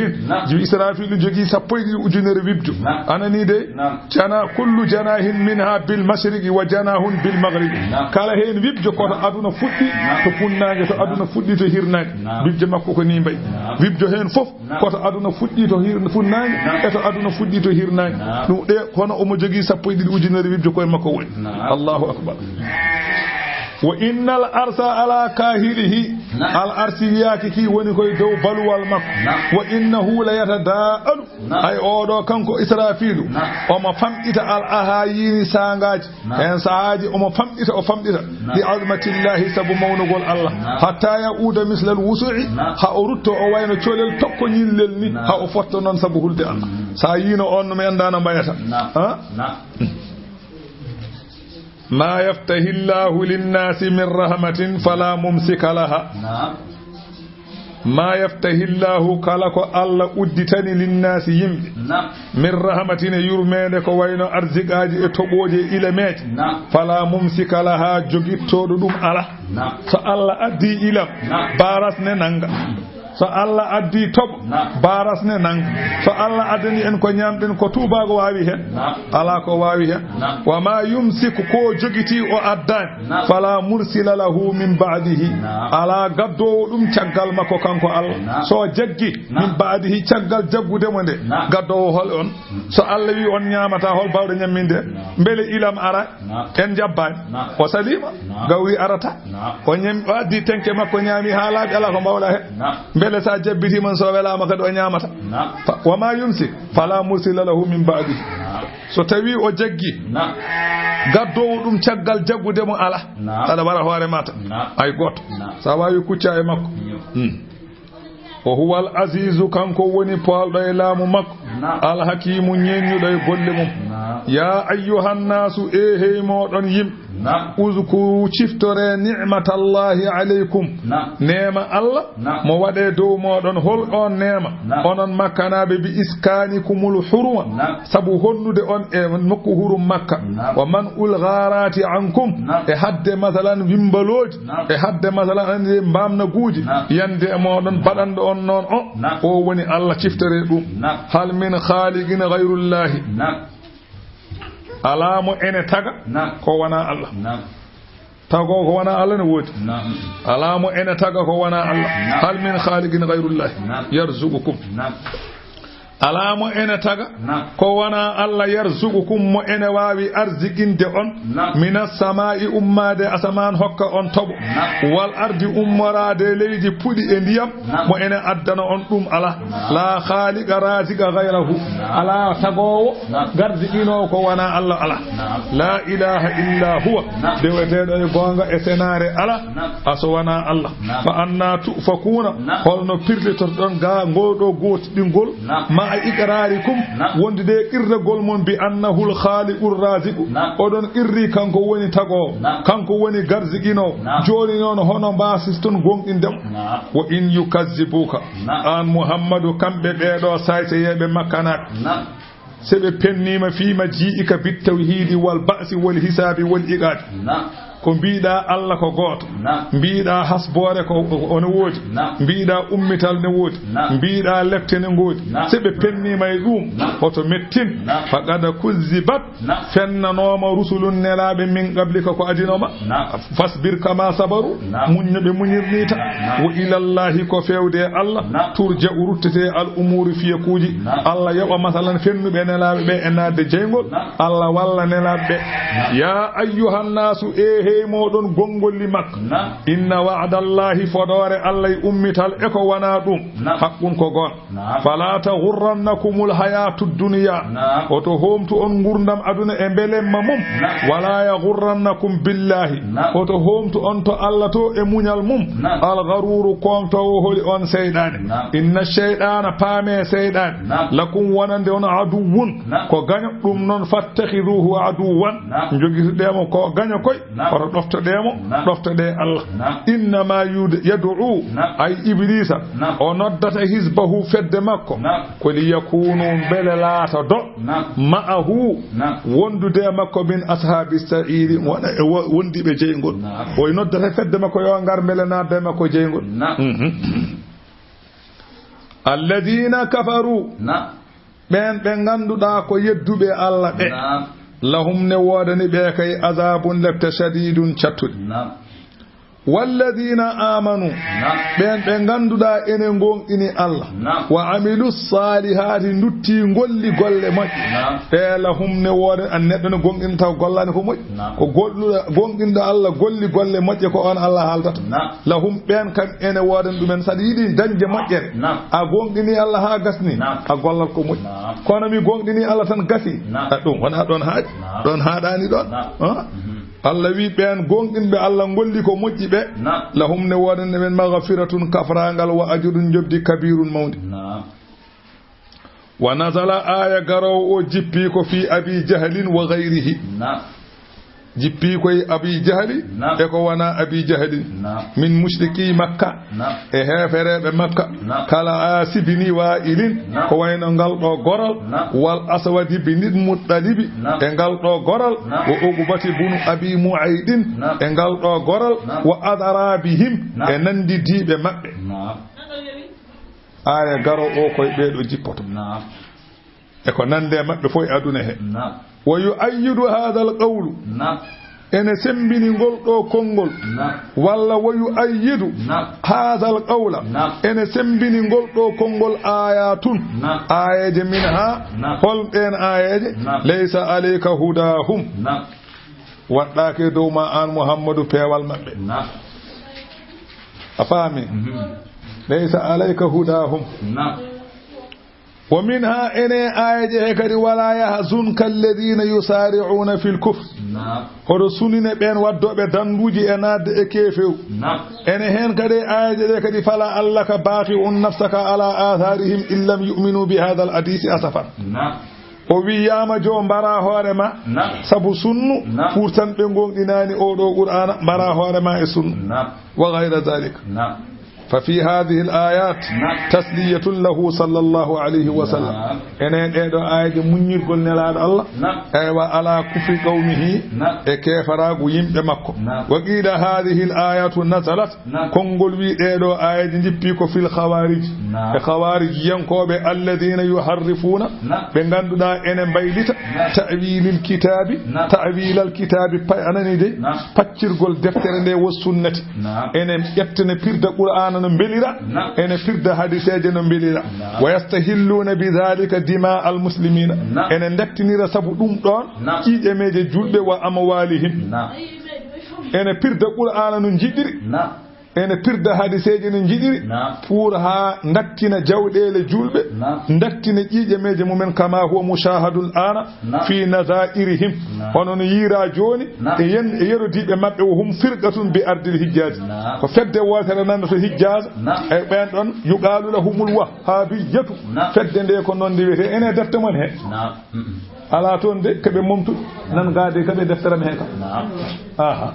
Jiwi Israfilu jogii sappo e ɗiɗi ujunere wibjo. Ana ni de. جناح كل جناح منها بالمشرق وجناح بالمغرب. Kala heen wibjo ko to aduna fuɗɗi to funnaange, to aduna fuɗɗi to hirnaange. Wibjo makko ko ni mbayi. Wibjo heen fof ko to aduna fuɗɗi to hir-, funnaange e to aduna fuɗɗi to hirnaange. Ɗum ɗe kono omo jogii sappo e ɗiɗi ujunere wibjo koye makko woni. Allahu akbar. وإن العرش على كاهله. Al arsi wiyaaki ki woni koye dow baluwal makko. وإنه ليتضاءل. Hay oɗo kanko Israfilu, omo famɗita al ahayini saangaaji. Heen sahaaji omo famɗita, o famɗita. لعظمة الله sabu mawnugol Allah. حتى يعود مثل الوسع. Ha o rutto o wayno colel tokko ñillel ni. Ha o fotta noon sabu hulde Allah. Sa yiino on no mi anndaa no mbayata. Ha? ما يفتح الله للناس من رحمة فلا ممسك لها. ما يفتح الله, kala ko Allah udditani, للناس yimɓe, من رحمة e yurmeende, ko wayno arziqaaji e toɓooje e ilameeje, فلا ممسك لها, jogittooɗo ɗum alaa. So Allah addii ilam, baras ne nannga. So Allah addii toɓo, baras ne nannga. So Allah addani en ko ñaamɗen, ko tuubaago waawi heen? Alaa ko waawi heen. وما يمسك, ko jogitii o addaani, فلا مرسل له من بعده, alaa gaddoowo ɗum caggal makko kanko Allah. So jaggi, من بعده, caggal jaggude mo nde, gaddoowo hol on? So Allah wi on ñaamataa, hol baawɗo ñamminde? Mbele ilam ara? En njabbaani. O saliima. Gawri arata. O ñem-, o addi tenke makko, ñaami haa laaɓi, alaa ko mbawɗa heen. Mbele sa jabbitiima, so welaama kadi o ñaamata? Fa-, وما يمسك فلا مرسل له من بعده. So tawi o jaggi gaddoowo ɗum caggal jaggude mo, alaa. Aɗa wara hoore ma tan. Hay gooto. Sa waawi kucca e makko. Hmm. وهو العزيز, kanko woni poolɗo e laamu makko. Al-Hakiimu, ñeeññuɗo e golle mum. يا أيها الناس, e hey mooɗon yimɓe. اذكروا, ciftoree, نعمة الله عليكم, neema Allah mo waɗee dow mooɗon. Hol oon neema? Onon Makkanaaɓe, بإسكانكم الحرم, sabu honnude on e nokku hurum Makka. ومنع الغارات عنكم, e haɗde, masalan, wimbalooji, e haɗde, masalan, andi, mbaamnaguuji, yande e mooɗon, baɗanɗo on noon o, o woni Allah, ciftoree ɗum. هل من خالق غير الله. Alaa mo ene taga ko wonaa Allah. Tago ko wona Allah ne woodi. Alaa mo ene taga ko wona Allah. Hal min khaliqin ghayrullahi yarzuqukum. Alaa mo ene taga ko wona Allah yarzuqukum, mo ene waawi arziqinde on. Minas samaa'i, ummaade asamaan hokka on toɓo. Wal ardi, ummoraade leydi puɗi e ndiyam. Mo ene addana on ɗum alaa. La khaliqa raziqa ghayrahu. Alaa tagoowo garziqinoowo ko wona Allah alaa. La ilaha illa huwa. Deweteeɗo e goonga e senaare alaa. A so wona Allah. Fa anna tu'fakuna. Holno pirlitotoɗon ga ngol ɗo gootiɗingol? Ma a iqrarikum. Wondude e qirragol mon bi annahul khaliqur raziqu. Oɗon qirri kanko woni tagoowo. Kanko woni garziqinoowo. Jooni noon hono mbasiston gonɗinde mo? Wa in yukazzibuka. An Muhammadu, kamɓe ɓeeɗo sayseyeeɓe Makkanaaɓe. Se ɓe penniima fii ma jii'ika bit tawhiidi wal ba'si wal hisaabi wal iqaabi. Ko mbiiɗaa Allah ko gooto. Mbiiɗaa hasboore ko, ko, ono woodi. Mbiiɗaa ummital ne woodi. Mbiiɗaa lepte ne ngoodi. Se ɓe penniima e ɗuum, hoto mettin. Faqad kuzzibat, fennanooma rusulun nelaaɓe min qablika ko adinoma. Fasbir kama sabaru, muñ no ɓe muñirni ta. Wa ilallahi, ko feewde e Allah, turja'u, ruttete al umuri, fiyekuuji. Allah yoɓa masalan fennuɓe nelaaɓe ɓe e naatde jeyngol. Allah walla nelaaɓe ɓe. Ya ayyuhan nasu, e hey mooɗon gonngolli Makka. Inna wa'dallahi, fodoore Allah e ummital e ko wona ɗum. Haqqun, ko goon. Fala taghurrannakumul hayatud dunya. Oto hoomtu on ngurdam aduna e mbelemma mum. Wala yaghurrannakum billahi. Oto hoomtu on to Allah to e muñal mum. Al gharuru, koomtoowo holi on seyɗaane. Inna shayɗaana, paame seyɗaane. Lakum, wonande on, aduwwun, ko gaño. Ɗum noon, fattakhiduhu aduwwan. Njogitoɗee mo ko gaño koy. Oto ɗoftoɗee mo, ɗoftoɗee Allah. Innama yud-, yad'u, ay Ibliisa, o noddata hizbahu, fedde makko, ko liyakunu, mbele laatodo, ma'ahu, wondude e makko, min ashaabi sa'iiri, wona e wo-, wondiiɓe jeyngol. O noddata fedde makko, yo ngar mbele naatda e makko jeyngol. Mhm. Alladina kafaru. Ɓeen ɓe ngannduɗaa ko yedduɓe Allah ɓe. Lahum, ne woodani ɓe kay, azabun, lepte, shadidun, cattuɗe. Walladina amanu. Ɓeen ɓe ngannduɗaa ene ngoonɗini Allah. Wa amilu salihaati, ndutti ngolli golle moƴƴe. Ɓe lahum, ne woodani, an neɗɗo ne goonɗina taw gollaani ko moƴƴi. Ko golluɗo, goonɗinɗo Allah golli golle moƴƴe, ko on Allah haaltata. Lahum, ɓeen kam ene woodani ɗumen, saɗa yiɗi dañde moƴƴere. A goonɗini Allah haa gasni, a gollat ko moƴƴi. Kono mi goonɗini Allah tan gasi. A ɗum wona ɗon haaɗi, ɗon haaɗaani ɗon. Ah? Allah wi ɓeen goonɗinɓe Allah ngolli ko moƴƴi ɓe. Lahum, ne woodani ɓe maghfiratun, kafraangal, wa ajrun, njoɓdi, kabirun, mawndi. Wa nazala, aaya garoowo o jippi ko fi Abi Jahlin wa ghayrihi. Jippi koye Abi Jahli e ko wona Abi Jahlin. Min mushriki Makka, e heefereeɓe Makka. Kala Aasi bini Wa'ilin, ko wayno ngal ɗo goral, wal Aswadi bini Muttalibi, e ngal ɗo goral, wa Uqbati bunu Abi Mu'aydin, e ngal ɗo goral, wa adrabihim, e nandidiiɓe maɓɓe. Aaya garo o koye ɓeeɗo jippoto. E ko nande e maɓɓe fof e aduna he. Wa yu'ayyidu hadha al-qawlu. Ene sembini ngol ɗo konngol. Walla wa yu'ayyidu hadha al-qawla. Ene sembini ngol ɗo konngol ayatun. Aayeeje min ha. Hol ɗeen aayeeje? Laysa alayka hudahum. Waɗɗaake dow ma an Muhammadu peewal maɓɓe. A faami? Laysa alayka hudahum. Wa minha, ene aayeeje he kadi, wala yahzunka alladhina yusari'una fil kufr. Hoto sunine ɓeen waddooɓe danduuji e naatde e keefew. Ene heen kadi aayeeje ɗe kadi, fala allaka bakhi'un nafsaka ala atharihim in lam yu'minu bi hadha al hadisi asafan. O wiyaama jo mbara hoore ma sabu sunnu furtan ɓe gonɗinaani o ɗo Qur'aana, mbara hoore ma e sunnu. Wa ghayra dhalika. ففي هذه الآيات تسلية له صلى الله عليه وسلم. Enen ɗee ɗoo aayeeje muññirgol Nelaaɗo Allah. Eywa, على كفر قومه. E keefaraagu yimɓe makko. وقيل هذه الآيات نزلت. Konngol wii ɗee ɗoo aayeeje njippi ko في الخوارج. E Khawaarijiyankooɓe, الذين يحرفون. Ɓe ngannduɗaa ene mbaylita. تأويل الكتاب. تأويل الكتاب, pa-, a nanii de? Paccirgol deftere nde, والسنة. Ene ƴetta, ene pirda Qur'aana no mbelira, ene pirda hadiseeje no mbelira. ويستحلون بذلك دماء المسلمين. Ene ndattinira sabu ɗum ɗoon ƴiiƴameeje juulɓe, وأموالهم. Ene pirda Qur'aana no njiɗiri. Ene pirda hadiseeje no njiɗiri. Pour haa ndattina jawɗeele juulɓe, ndattina ƴiiƴameeje mumen, كما هو مشاهد الآن في نظائرهم. Hono no yiiraa jooni e yen-, e yerodiiɓe maɓɓe, وهم فرقة بأرض الحجاز. Ko fedde wootere nan to Hijjaaz. E ɓeen ɗoon, يقال لهم الوهابية. Fedde nde ko noon nde wiyetee, ene defte mon he. Alaa toon de, ko ɓe momtu. Nan gaa de, ko ɓe deftere am heen kam. Aha.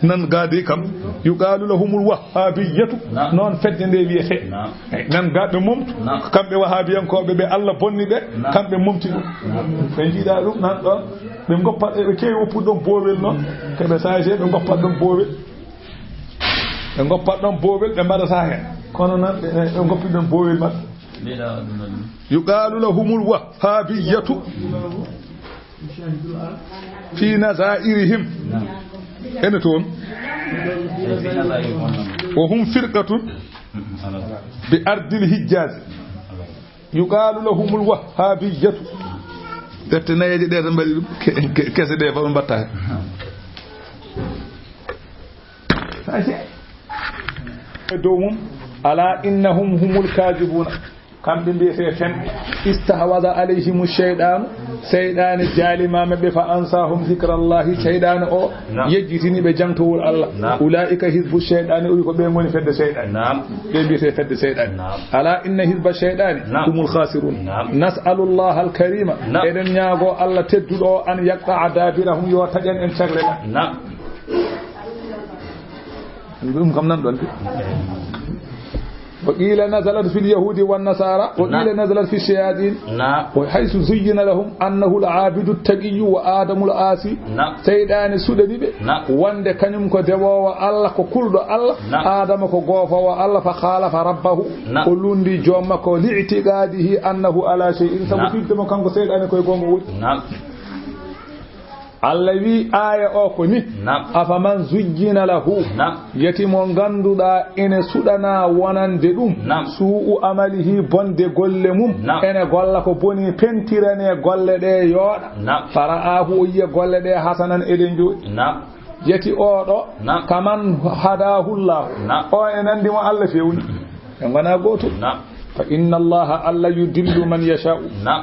Nan gaa de kam, يقال لهم الوهابية. Noon fedde nde wiyetee. Eey, nan gaa ɓe momtu. Kamɓe wahaabiyankooɓe ɓe Allah bonni ɓe, kamɓe momti ɗum. Ɓe njiɗaa ɗum nan ɗoon. Ɓe ngoppat, ɓe keewi woppude ɗoon boowel noon. Ko ɓe saayte, ɓe ngoppat ɗoon boowel. Ɓe ngoppat ɗoon boowel, ɓe mbaɗata heen. Kono noon, ɓe, ɓe ngoppi ɗoon boowel maɓɓe. يقال لهم الوهابية في نظائرهم. Ene toon. وهم فرقة بأرض الحجاز. يقال لهم الوهابية. Defte nayeeje ɗe tan mbaɗi ɗum, ke-, ke-, kese ɗe fof ɓe mbatta heen. E dow mum, ألا إنهم هم الكاذبون. Kamɓe mbiyetee fen. استحوذ عليهم الشيطان. Seyɗaane jaalimaama ɓe, فأنساهم ذكر الله. Seyɗaane o yejjitini ɓe jangtowol Allah. أولئك حزب الشيطان, o wi ko ɓe ngoni fedde seyɗaane. Ɓe mbiyetee fedde seyɗaane. ألا إن حزب الشيطان هم الخاسرون. نسأل الله الكريم. Eɗen ñaagoo Allah tedduɗo o, أن يقطع دابرهم, yo taƴan en cagle maɓɓe. Ɗum kam nan ɗoon de. وقيل نزلت في اليهود والنصارى، وقيل نزلت في الشياطين. وحيث زين لهم أنه العابد التقي وآدم العاصي. Seyɗaane suɗani ɓe wonde kañum ko dewoowo Allah, ko kulɗo Allah, Aadama ko goofoowo Allah, فخالف ربه, o lundi joom makko, لاعتقاده أنه على شيء, sabu firde mo kanko seyɗaane koye goonga woni. Allah wi aaya o ko ni, أفمن زين له, yati mo ngannduɗaa ene suɗanaa wonande ɗum, سوء عمله, bonde golle mum, ene golla ko boni, pentirane golle ɗe yooɗa, فرآه, o yiya golle ɗe, حسنا, eɗe njooɗi. Yati o ɗo, كمن هداه الله, o ene anndi mo Allah fewni. Ɓe ngonaa gootum. فإن الله, Allah, يضل من يشاء.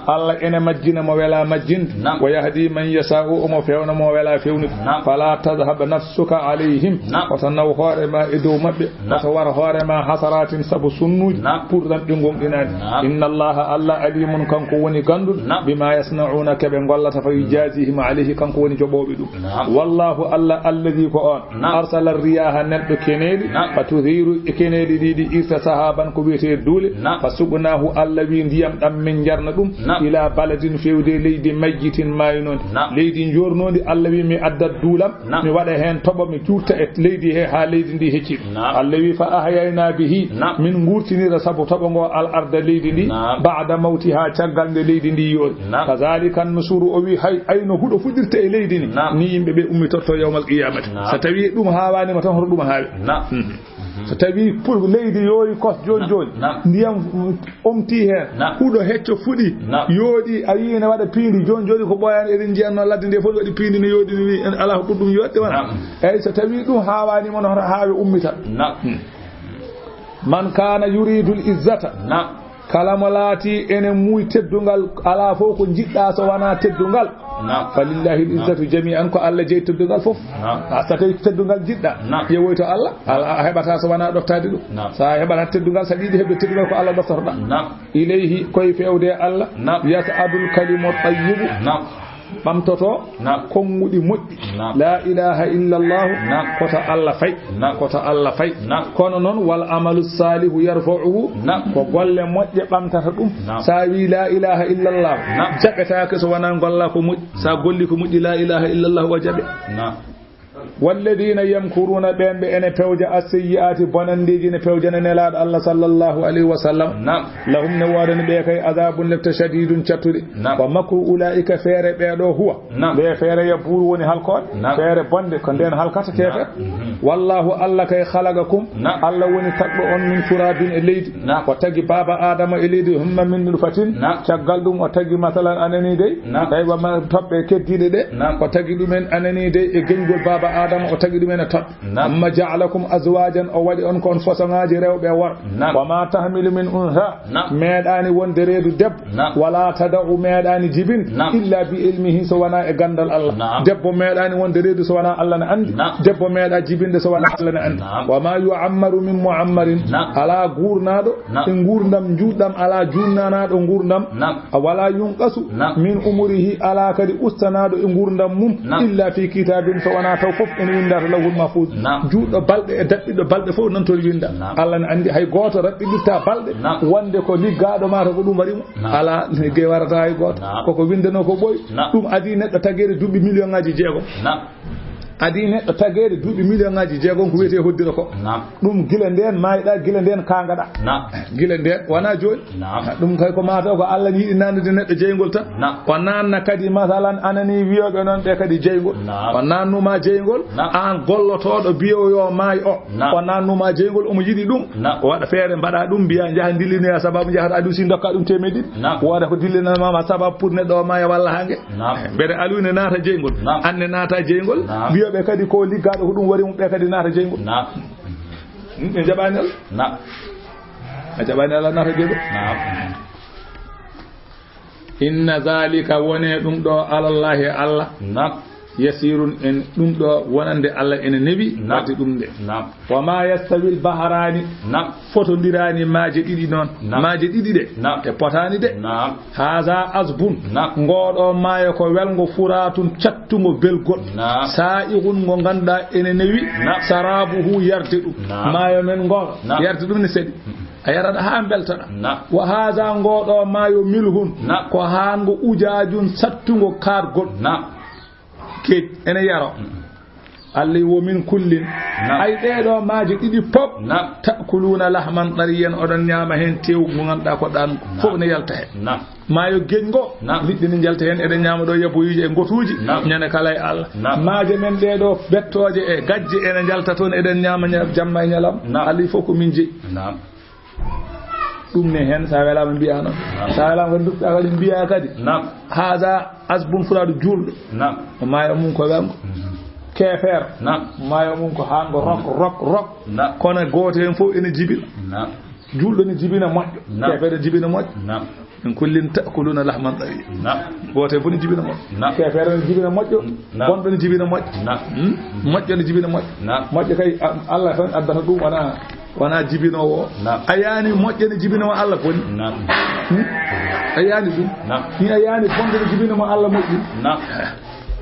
Allah ene majjina mo welaa majjinde. ويهدي من يشاء, omo fewna mo welaa fewnude. فلا تذهب نفسك عليهم. Wota naw hoore ma e dow maɓɓe. Wota war hoore ma حسرات sabu sunnuuji, pour tan ɗi ngonɗinaani. إن الله, Allah, عليم, kanko woni gannduɗo, بما يصنعون, ko ɓe ngollata, فيجازيهم عليه, kanko woni joɓooɓe ɗum. والله, Allah, الذي, ko oon, أرسل الرياح, nelɗo keneeli, فتثير, e keneeli ɗi ɗi irta, سحابا, ko wiyetee duule, فسقناه, Allah wi ndiyam ɗam min njarna ɗum, إلى بلد, fewde leydi, ميت, maaynondi, leydi njoornondi, Allah wi mi addat duulam, mi waɗa heen toɓo, mi juutta e leydi he haa leydi ndi hecci ɗum. Allah wi فأحيينا به, min nguurtinira sabu toɓo ngo, الأرض, leydi ndi, بعد موتها, caggal nde leydi ndi yoori. كذلك النشور, o wi hay, ay no huɗo fuɗirta e leydi ni, ni yimɓe ɓe ummitorto يوم القيامة. So tawi ɗum haawaani ma tan, hoto ɗum haawe. So tawi pour leydi yoori kos jooni jooni, ndiyam omti heen, huɗo hecco fuɗi, yooɗi, a yii ene waɗa piindi jooni jooni, ko ɓooyaani, eɗen njiya no ladde nde fof waɗi piindi, no yooɗi, no wi en alaa ko ɓuri ɗum yooɗde wona. Eyyi, so tawi ɗum haawaani ma, hoto haawe ummita. من كان يريد العزة, kala mo laati ene muuy teddungal, alaa fof ko njiɗɗaa so wonaa teddungal. فلله العزة جميعا, ko Allah jeyi teddungal fof. A, so tawi teddungal njiɗɗaa, ƴeewoy to Allah, a, a heɓataa so wonaa ɗoftaade ɗum. So a heɓataa teddungal, so a yiɗi heɓde teddungal, ko Allah ɗoftotoɗaa. إليه, koye fewde Allah, يصعد الكلم الطيب. ɓamtoto Naam. Konguɗi moƴƴi. Naam. La ilaha illallahu. Naam. Koto Allah fay. Naam. Koto Allah fay. Naam. Kono noon, wal amalu salihu yarfa'uhu. Naam. Ko golle moƴƴe ɓamtata ɗum. Naam. Sa wi la ilaha illallah, Naam. Jaɓetaake so wonaa golla ko moƴƴi. Sa golli ko moƴƴi, la ilaha illallah o jaɓe. Naam. Walladina yamkuruna, ɓen ɓe ene pewja, asseyyi'ati, bonandeeji, ne pewjana Nelaaɗo Allah sallallahu alayhi wa sallam. Naam. Lahum, ne woodani ɓe kay, azabun, lepte, shadidun, cattuɗe. Naam. Wa makru ulaika, feere ɓeeɗo, huwa. Naam. Nde feere ya buuru woni halkooɗe. Naam. Feere bonde ko nden halkata keefeer. Naam. Mhm. Wallahu, Allah kay, khalaqakum. Naam. Allah woni tagɗo on min turabin e leydi. Naam. O tagi baaba Adama e leydi, humma min nutfatin. Naam. Caggal ɗum o tagi masalan anani dey. Naam. Tawi wa ma toɓɓe keddiiɗe ɗe. Naam. O tagi ɗumen anani dey e geñgol baaba Adama, o tagi ɗumen e toɓɓe. Naam. Amma ja'alakum azwajan, o waɗi on kon façon ŋaaji rewɓe e worɓe. Naam. Wa ma tahmilu min untha. Naam. Meeɗaani wonde reedu debbo. Naam. Wala tada'u, meeɗaani jibin. Naam. Illa bi ilmihi, so wonaa e ganndal Allah. Naam. Debbo meeɗaani wonde reedu so wonaa Allah ne anndi. Naam. Debbo meeɗa jibinde so wonaa Allah ne anndi. Naam. Wa ma yu'ammaru min mu'ammarin. Naam. Alaa guurnaaɗo Naam. E nguurndam njuutɗam, alaa juunnanaaɗo nguurndam. Naam. Wala yunqasu Naam. Min umurihi, alaa kadi ustanaaɗo e nguurndam mum. Naam. Illa fi kitabin, so wonaa taw fof ene winndaa to lawhul mahfuz. Naam. Juutɗo balɗe e daɓɓiɗɗo balɗe fof nan toon winndaa. Naam. Allah ne anndi hay gooto raɓɓiɗirta balɗe Naam. Wonde ko liggaaɗo maa to ko ɗum waɗi mo. Naam. Alaa, liggey warata hay gooto. Naam. Koko winndanoo ko ɓooy. Naam. Ɗum adii neɗɗo tageede duuɓi million ŋaaji jeegom. Naam. Adii neɗɗo tageede duuɓi million ŋaaji jeegom ko wiyetee hoddira ko. Naam. Ɗum gila ndeen maayɗa, gila ndeen kaangaɗa. Naam. Gila ndeen, wonaa jooni. Naam. Ɗum kay ko maa taw ko Allah ne yiɗi naannude neɗɗo jeyngol tan. Naam. O naanna kadi, masalan, anani wiyooɓe noon ɓe kadi jeyngol. Naam. O naannuma jeyngol, Naam. Aan gollotooɗo biyo yo maay o. Naam. O naannuma jeyngol, omo yiɗi ɗum. Naam. O waɗa feere mbaɗa ɗum, mbiya njaha ndillinoya sababu, njahata Aliou Sy ndokka ɗum teemedde ɗiɗi. Naam. Wooda ko dillinanma sababu pour neɗɗo o maaya walla haa nge. Naam. Mbele Aliou ne naata jeyngol. Naam. Aan ne naata jeyngol. Naam. Wiyooɓe kadi ko liggaaɗo ko ɗum wari mum ɓe kadi naata jeyngol. Naam. Hmm, ɓe jaɓaani Allah. Naam. A jaɓaani Allah naata jeyngol. Naam. Inna zalika wone ɗum ɗo alallahi Allah. Naam. Yasirun en ɗum ɗo wonande Allah ene newi Naam. Wadde ɗum nde. Naam. Wa ma yastawil baharani. Naam. Fotondiraani maaje ɗiɗi noon. Naam. Maaje ɗiɗi ɗe. Naam. Ɗe potaani de. Naam. Haza azbun. Naam. Ngooɗo maayo ko welngo furatun cattungo belgol. Naam. Sa'igun ngo ngannduɗaa ene newi. Naam. Sarabuhu yarde ɗum. Naam. Maayo men ngooɗo. Naam. Yarde ɗum ne seɗi. Mm-mm. A yaraɗa haa mbeltaɗa. Naam. Wa haza ngooɗo maayo milhun. Naam. Ko haa ngo ujaajun sattungo kaargol. Naam. Keej ene yaro. Mm-mm. Allah wo min kullin. Naam. Ay ɗeeɗo maaje ɗiɗi pop. Naam. Ta'kuluna lahman tariyan, oɗon ñaama heen tew ngu ngannduɗaa ko ɗan Naam. Fof ne yalta heen. Naam. Maayo geej ngo. Naam. Liɗɗi ne njalta heen, eɗen ñaama ɗo yaboyuuji e ngotuuji. Naam. Ñande kala e Allah. Naam. Maaje men ɗeeɗo bettooje e gajje ene njalta toon, eɗen ñaama ña-, jamma e ñalam. Naam. Allah fof ko min jeyi. Naam. Ɗum ne heen, so a welaama mbiyaa noon. Naam. So a welaama kadi, duttaa kadi mbiyaa kadi. Naam. Haza azbun furaadu juulɗo. Naam. Maayo mum ko welngo. Mhm. Keefeer. Naam. Maayo mum ko haango rok, rok, rok. Naam. Kono gooto heen fof ene jibina. Naam. Juulɗo ne jibina moƴƴo. Naam. Keefeer ne jibina moƴƴo. Naam. Min kullin ta'kuluna lahman tariya. Naam. Gooto heen fof ne jibina moƴƴo. Naam. Keefeer ne jibina moƴƴo. Naam. Bonɗo ne jibina moƴƴo. Naam. Hmm? Moƴƴo ne jibina moƴƴo. Naam. Moƴƴo kay, a-, Allah tan addata ɗum, wonaa Wonaa jibinoowo o. Naam. A yaani moƴƴo ne jibinoo Allah boni. Naam. Hmm? A yaani ɗum. Naam. Ni a yaani bonde ne jibinoo mo Allah moƴƴi. Naam.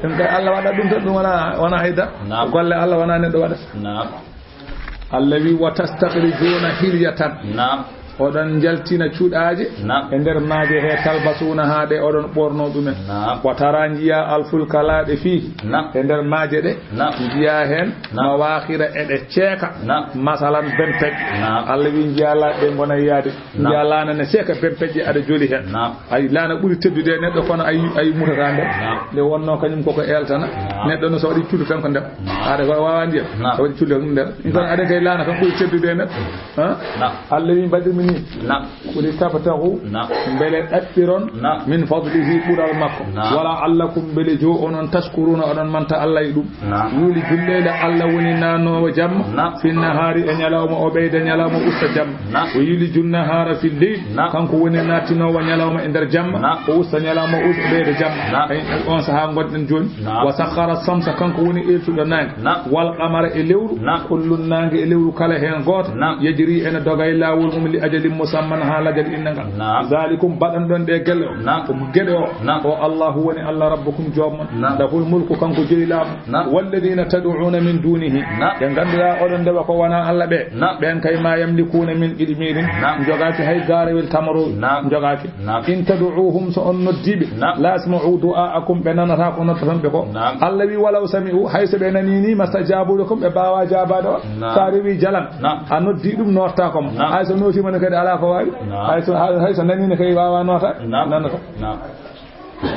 Ɗum kay Allah waɗa ɗum tan, ɗum wonaa, wonaa haydara. Naam. Golle Allah wonaa neɗɗo waɗata. Naam. Allah wi, "Wa tastakhrijuna hilyatan." Naam. Oɗon njaltina cuɗaaje Naam. E nder maaje he, talbasuuna haa ɗe oɗon ɓorno ɗumen. Naam. Wa tara njiya alfulka laaɗe fii Naam. E nder maaje ɗe Naam. Njiya heen Naam. Mawaakhira eɗe ceeka Naam. Masalan bempeƴ Naam. Allah wi njiya laaɗe ɗe ngona yaade Naam. Njiya laana ne seeka bempeƴ ɗe aɗa joli heen Naam. Ay laana ɓuri teddude e neɗɗo kono ay ay mutata nder Naam. Nde wonno kañum koko eltana Naam. Neɗɗo no so waɗi cuuɗi tan ko ndema Naam. Aɗa ko wawa ndiyam Naam. So waɗi cuuɗi tan ko ndema Naam. Aɗa kay laana tan ɓuri teddude e neɗɗo Naam. Allah wi mbaɗirmi ni Naam. Quli tabtaghu Naam. Mbele ɗaɓɓiron Naam. Min fadlihi ɓural makko Naam. Wala allakum mbele jo onon tashkuruna oɗon manta Allah e ɗum Naam. Yuli julleele Allah woni naanoowo jamma Naam. Fi nahaari e ñalawma o ɓeyda ñalawma usta jamma Naam. O yuli junnahaara fi leyl Naam. Kanko woni nattinoowo ñalawma e nder jamma Naam. O usta ñalawma o usta ɓeyda jamma Naam. On sahaa ngonɗen jooni Naam. Wa sakhara samsa kanko woni eltuɗo naange Naam. Wal qamara e lewru Naam. Kullun naange e lewru kala heen gooto Naam. Yajri ene doga e laawol mum li Musamman haa lajal innangal. Naam. Zalikum, baɗanɗon ɗe gelle o. Naam. Ko geɗe o. Naam. O Allahu woni Allah rabbukum joom mon. Naam. Lahul mulku, kanko jeyi laamu. Naam. Walladina tad'una min dunihi. Naam. Ɓe ngannduɗaa oɗon ndewa ko wona Allah ɓe. Naam. Ɓen kay ma yamlikuna min qitmirin. Naam. Njogaaki hay gaarawel tamarowel. Naam. Njogaaki. Naam. In tad'uhum, so on noddiiɓe. Naam. La yasma'u du'aakum, ɓe nanata ko noddaton ɓe ko. Naam. Allah wi walaw sami'u, hay so ɓe nani ni, mastajabu lakum, ɓe baawa jaabaade on. Naam. Sa rewi jalan. Naam. A noddi ɗum, notta ko mo. Naam. Hay so notima ne kadi ala ko wawi. Naam. Hay so, hay, hay so nanina kay wawa nota. Naam. Nanata. Naam.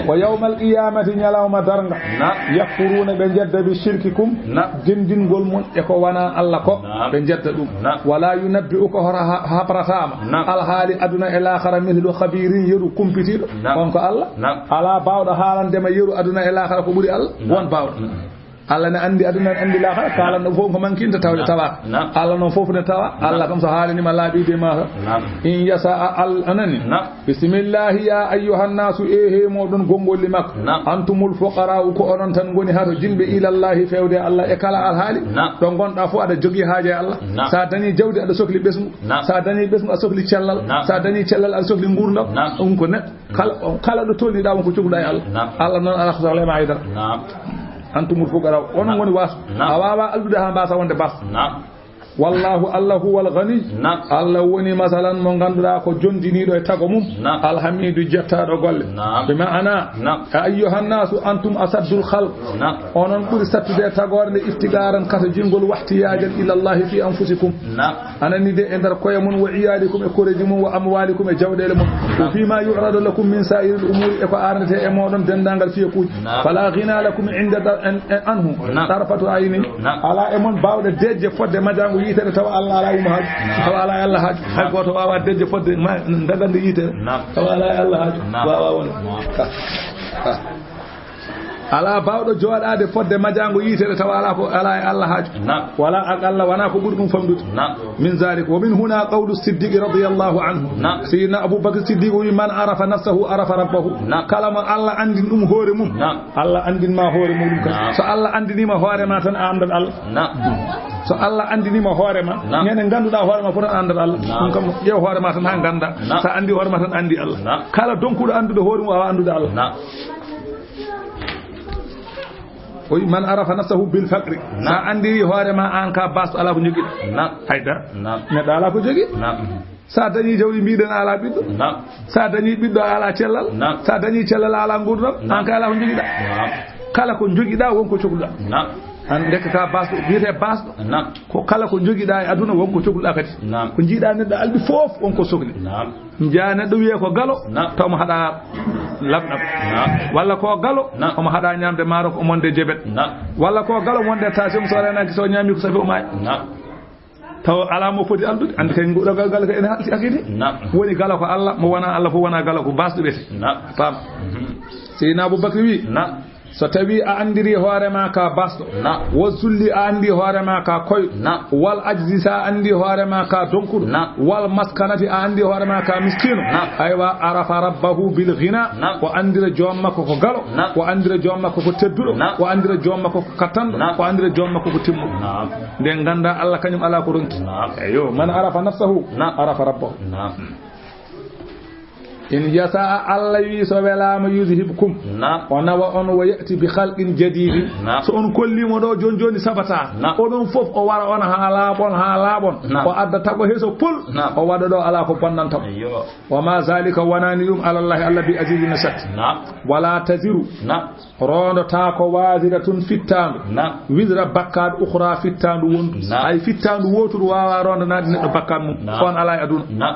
Wa yawmal qiyamati, ñalawma darnga. Naam. Yakfuruna, ɓe jedda, bi shirkikum. Naam. Dendingol mon e ko wana Allah ko. Naam. Ɓe jedda ɗum. Naam. Wala yunabbi'uka, hora ha-, habratama. Naam. Alhaali aduna e laakhara, mithlu khabirin, yeru kumpitiɗo. Naam. On ko Allah. Naam. Ala bawɗo haalandema yeru aduna e laakhara ko ɓuri Allah. Naam. Won bawɗo. Mm. Allah ne andi aduna, ne andi laakhara, kala no fof ko mankinta tawde tawa. Naam. Allah noon fof ne tawa. Naam. Allah kam so haalanima laaɓi de ma. Naam. In yasha, al anani. Naam. Bismillahi ya ayyuhan nasu, e he moɗon gongolli makko. Naam. Antumul fuqara'u, ko onon tan ngoni hato jinɓe, ilallahi, fewde Allah e kala alhaali. Naam. Ɗo gonɗa fof aɗa jogii haaje e Allah. Naam. Sa dañi jawdi aɗa sokli ɓesngu. Naam. Sa dañi ɓesngu aɗa sokli cellal. Naam. Sa dañi cellal aɗa sokli ngurdam. Naam. Ɗum ko neɗɗo. Kala, kala ɗo tolniɗa won ko cokluɗa e Allah. Naam. Allah noon ala ko sohla e ma haydara. Naam. Antumul fuqara, onon ngoni waso. Naam. A wawa aldude ha mbasa wonde bas. Naam. Wallahu, Allah huwal ghani. Naam. Allah woni masalan mo ganduɗa ko jondiniɗo e tago mum. Naam. Alhamidu, jettaɗo golle. Naam. Bi ma'ana, naam, ya ayyuhan nasu antum asaddul khalq. Naam. Onon ɓuri sattude e tagore nde iftigaran kata jingol wahtiyajan ila Allah fi anfusikum. Naam. Anani de e nder koye mon, wa iyalikum e koreji mon, wa amwalikum e jawɗele mon. Naam. Wa fima yu'radu lakum min sa'iril umuri, e ko arnete e moɗon dendagal fiyekuji. Naam. Fala ghina lakum inda dar-, an-, an-, anhu. Naam. Tarfatu ayni. Naam. Ala e mon bawɗe dejje fodde majango yitere tawa Allah ala umo haaju. Naam. Tawa ala e Allah haaju. Naam. Hay goto wawa dejje fodde ma dagande yitere. Naam. Tawa ala e Allah haaju. Naam. Wawa won. Naam. Ka. Ka. Ala bawɗo jooɗaade fodde majaango yiitere tawa ala ko, ala e Allah haaju. Naam. Wala aqalla, wona ko ɓuri ɗum famɗude. Naam. Min zalik, wa min huna qawlu Siddiqi radiyallahu anhu. Naam. Sayyidina Abu Bakr Siddiq wi, "Man arafa nafsahu arafa rabbahu." Naam. Kala mo Allah anndin ɗum hoore mum, naam, Allah anndin ma hoore muɗum kam. Naam. So Allah anndinima hoore ma tan, a anndat Allah. Naam. So Allah anndinima hoore ma, naam, ñande ngannduɗaa hoore ma fof tan, a anndat Allah. Naam. Ɗum kam, ƴeew hoore ma tan haa ngannda. Naam. Sa anndi hoore ma tan, anndi Allah. Naam. Kala donkuɗo anndude hoore mum, a wawa anndude Allah. Naam. O wi, "Man arafa nafsahu bil faqri." Naam. Sa anndiri hoore ma an ka basɗo, ala ko jogiɗa. Naam. Haydara. Naam. Neɗɗo ala ko jogi. Naam. Sa dañi jawdi, mbiɗen ala ɓiɗɗo. Naam. Sa dañi ɓiɗɗo, ala cellal. Naam. Sa dañi cellal, ala ngurdam. Naam. An ka ala ko jogiɗa. Naam. Kala ko jogiɗa, won ko cokluɗa. Naam. An ndeke ka basɗo, wiyete basɗo. Naam. Ko kala ko jogiɗa e aduna, won ko cokluɗa kadi. Naam. Ko jiiɗa neɗɗo alɗi fof, won ko sokli. Naam. Njiya neɗɗo wiye ko galo, naam, taw mo haɗa labɗam. Naam. Walla ko galo, naam, omo haɗa ñamde maaro ko monde jebet. Naam. Walla ko galo monde tension so renaki so ñami ko safi o maayi. Naam. Taw ala mo foti alɗude, andi kay nguɗo gal galo ko ene halti akidi. Naam. Woni galo ko Allah, mo wona Allah fof wona galo ko basɗo ɓete. Naam. Faam. Mhm. Seydina Abubakar wi, naam. So tawi a anndiri hoore ma ka basɗo, naam, wa zulli, a anndi hoore ma ka koyɗo, naam, wal ajzi, sa anndi hoore ma ka donkuɗo, naam, wal maskanati, a anndi hoore ma ka miskino, naam, aywa, arafa rabbahu bil ghina, naam, o anndira joom makko ko galo, naam, o anndira joom makko ko tedduɗo, naam, o anndira joom makko ko kattanɗo, naam, o anndira joom makko ko timmuɗo. Naam. Nden ganda Allah kañum ala ko ronki. Naam. Eyo, man arafa nafsahu, naam, arafa rabbahu. Naam. In yasha, Allah wi so welama, yuzhibkum. Naam. O nawa on, wa ya'ti bi khalqin jadidin. Naam. So on kollimo ɗo joni joni sabata. Naam. Oɗon fof o wara on ha laaɓon, ha laaɓon. Naam. O adda tago heso pol. Naam. O waɗa ɗo ala ko bonnanta mo. Eyyo. Wa ma zalika, wonani ɗum, ala Allahi, Allah, bi azizin, no satti. Naam. Wala taziru. Naam. Rondotaako waziratun, fittaandu, naam, wizra bakkaat ukhra, fittaandu wondu. Naam. Hay fittaandu wooturu waawa rondanaade neɗɗo bakkaat mum. Naam. On alaa e aduna. Naam.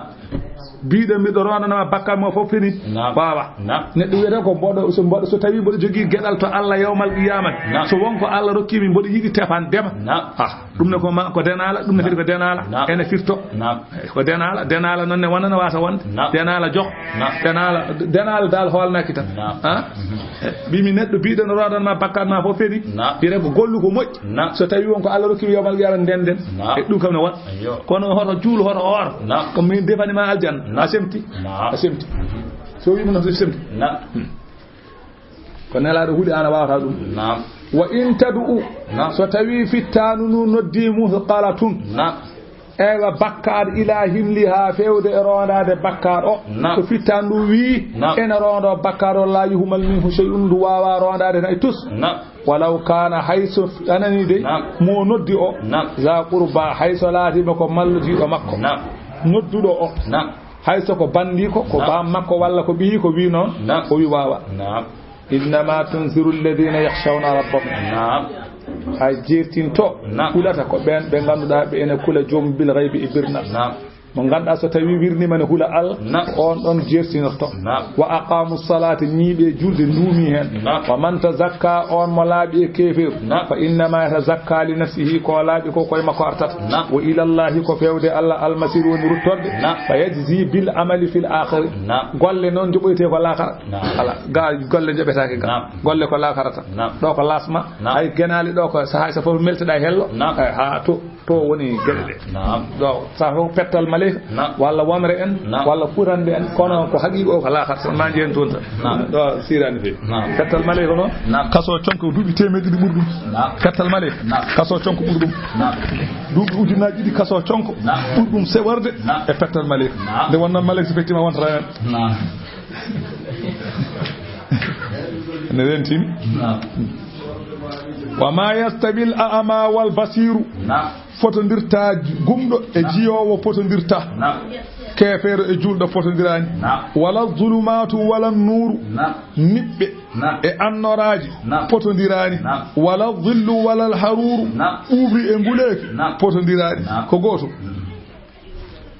Biiɗo miɗo rondanama bakkaat mo fof fini. Naam. Waawa. Naam. Neɗɗo wiyata ko mboɗo, so mboɗo, so tawi mboɗo jogii geɗal to Allah yawmal qiyamati. Naam. So won ko Allah rokkimi mboɗo yiɗi tefan dema. Naam. Ah, ɗum ne ko ma, ko denaala, ɗum ne kadi ko denaala. Naam. Ene firto. Naam. Ko denaala, denaala noon ne wonana wasa wonde. Naam. Denaala jox. Naam. Denaala, denaala dal hoolnaki tan. Naam. Ah? Mhm. Eh, mbimi neɗɗo biɗo no rodan ma bakkat ma fof fedi. Naam. Ire ko gollu ko moƴƴi. Naam. So tawi won ko Allah rokki yawmal qiyamah nden nden. Naam. E ɗum kam ne won. Ayyo. Kono hoto juul, hoto oor. Naam. Ko min defani ma aljanna. Naam. A semti. Naam. A semti. Mhm. So wima no semti. Naam. Hmm. Ko nelaaɗo huɗi, an a waawata ɗum. Naam. Wa in tad'u, naam, so tawi fittaandu ndu noddi musqalatun. Naam. Ewa, bakkaat ila himli haa feewde e roondaade bakkaat o. Naam. Ko fittandu wii, Naam. ena roondo bakkaat o, laa yuhmal minhu shay'un, ndu waawaa roondaade hay tus. Naam. Walaw kaana, hay so anani dey, Naam. mo noddi o, Naam. za qurba, hay so laatiima ko mallodiiɗo makko. Naam. Nodduɗo o. Naam. Hay so ko banndiiko, ko Naam. baam makko walla ko ɓiyiiko wii noon, Naam. o wii waawaa. Naam. Innama tunziru alladhina yakhshawna rabbahum. Naam. A jeertinto, Naam. kulata ko ɓeen ɓe ngannduɗaa ɓe ene kula joom bil ghaybi e birnal. Naam. Mo ngannduɗaa so tawi wirniima ne hula Allah, Naam. on ɗon jeertinorto. Naam. Wa aqamu salata, ñiiɓe julde nduumi heen. Naam. Wa man tazakka, on mo laaɓi e keefeeru. Naam. Fa innama yatazakka li nafsihi, ko laaɓi ko koye makko artata. Naam. Wa ilallahi, ko feewde Allah, almasir woni ruttorde. Naam. Fa yajzi bil amali fil akhirah. Naam. Golle noon joɓoyte ko laakara. Naam. Ala, ga golle joɓetaake ga. Naam. Golle ko laakarata. Naam. Ɗo ko lasma. Naam. Hay genaali ɗo ko sahaa so fof melteɗa hello. Naam. Ay, ha to, to woni geɗe ɗe. Naam. Ɗo, sahaa fof pettal maleyka. Naam. Walla wamre en, Naam. walla furande en, kono ko haqiiqa o ko laakara, so ma njiyen toon tan. Naam. Ɗo sirani fe. Naam. Pettal maleyka noon. Naam. Kaso conko duuɓi teemeɗe ɗiɗi ɓuri ɗum. Naam. Pettal maleyka. Naam. Kaso conko ɓuri ɗum. Naam. Duuɓi ujunnaaji ɗiɗi kaso conko Naam. ɓuri ɗum sewarde Naam. e pettal maleyka. Naam. Nde wonno maleyka so fettima wonta Naam. Ne rentini. Naam. Wa ma yastawi al a'ma wal basiru. Naam. Fotondirta gumɗo e Naam. jiyoowo, fotondirta. Naam. Keefeero e juulɗo fotondirani. Naam. Wala zulumatu wala nuuru. Naam. Niɓɓe Naam. e annoraaji Naam. fotondirani. Naam. Wala zillu wala haruru. Naam. Ɓuuɓri e nguleeki Naam. fotondirani. Naam. Ko gooto. Mm.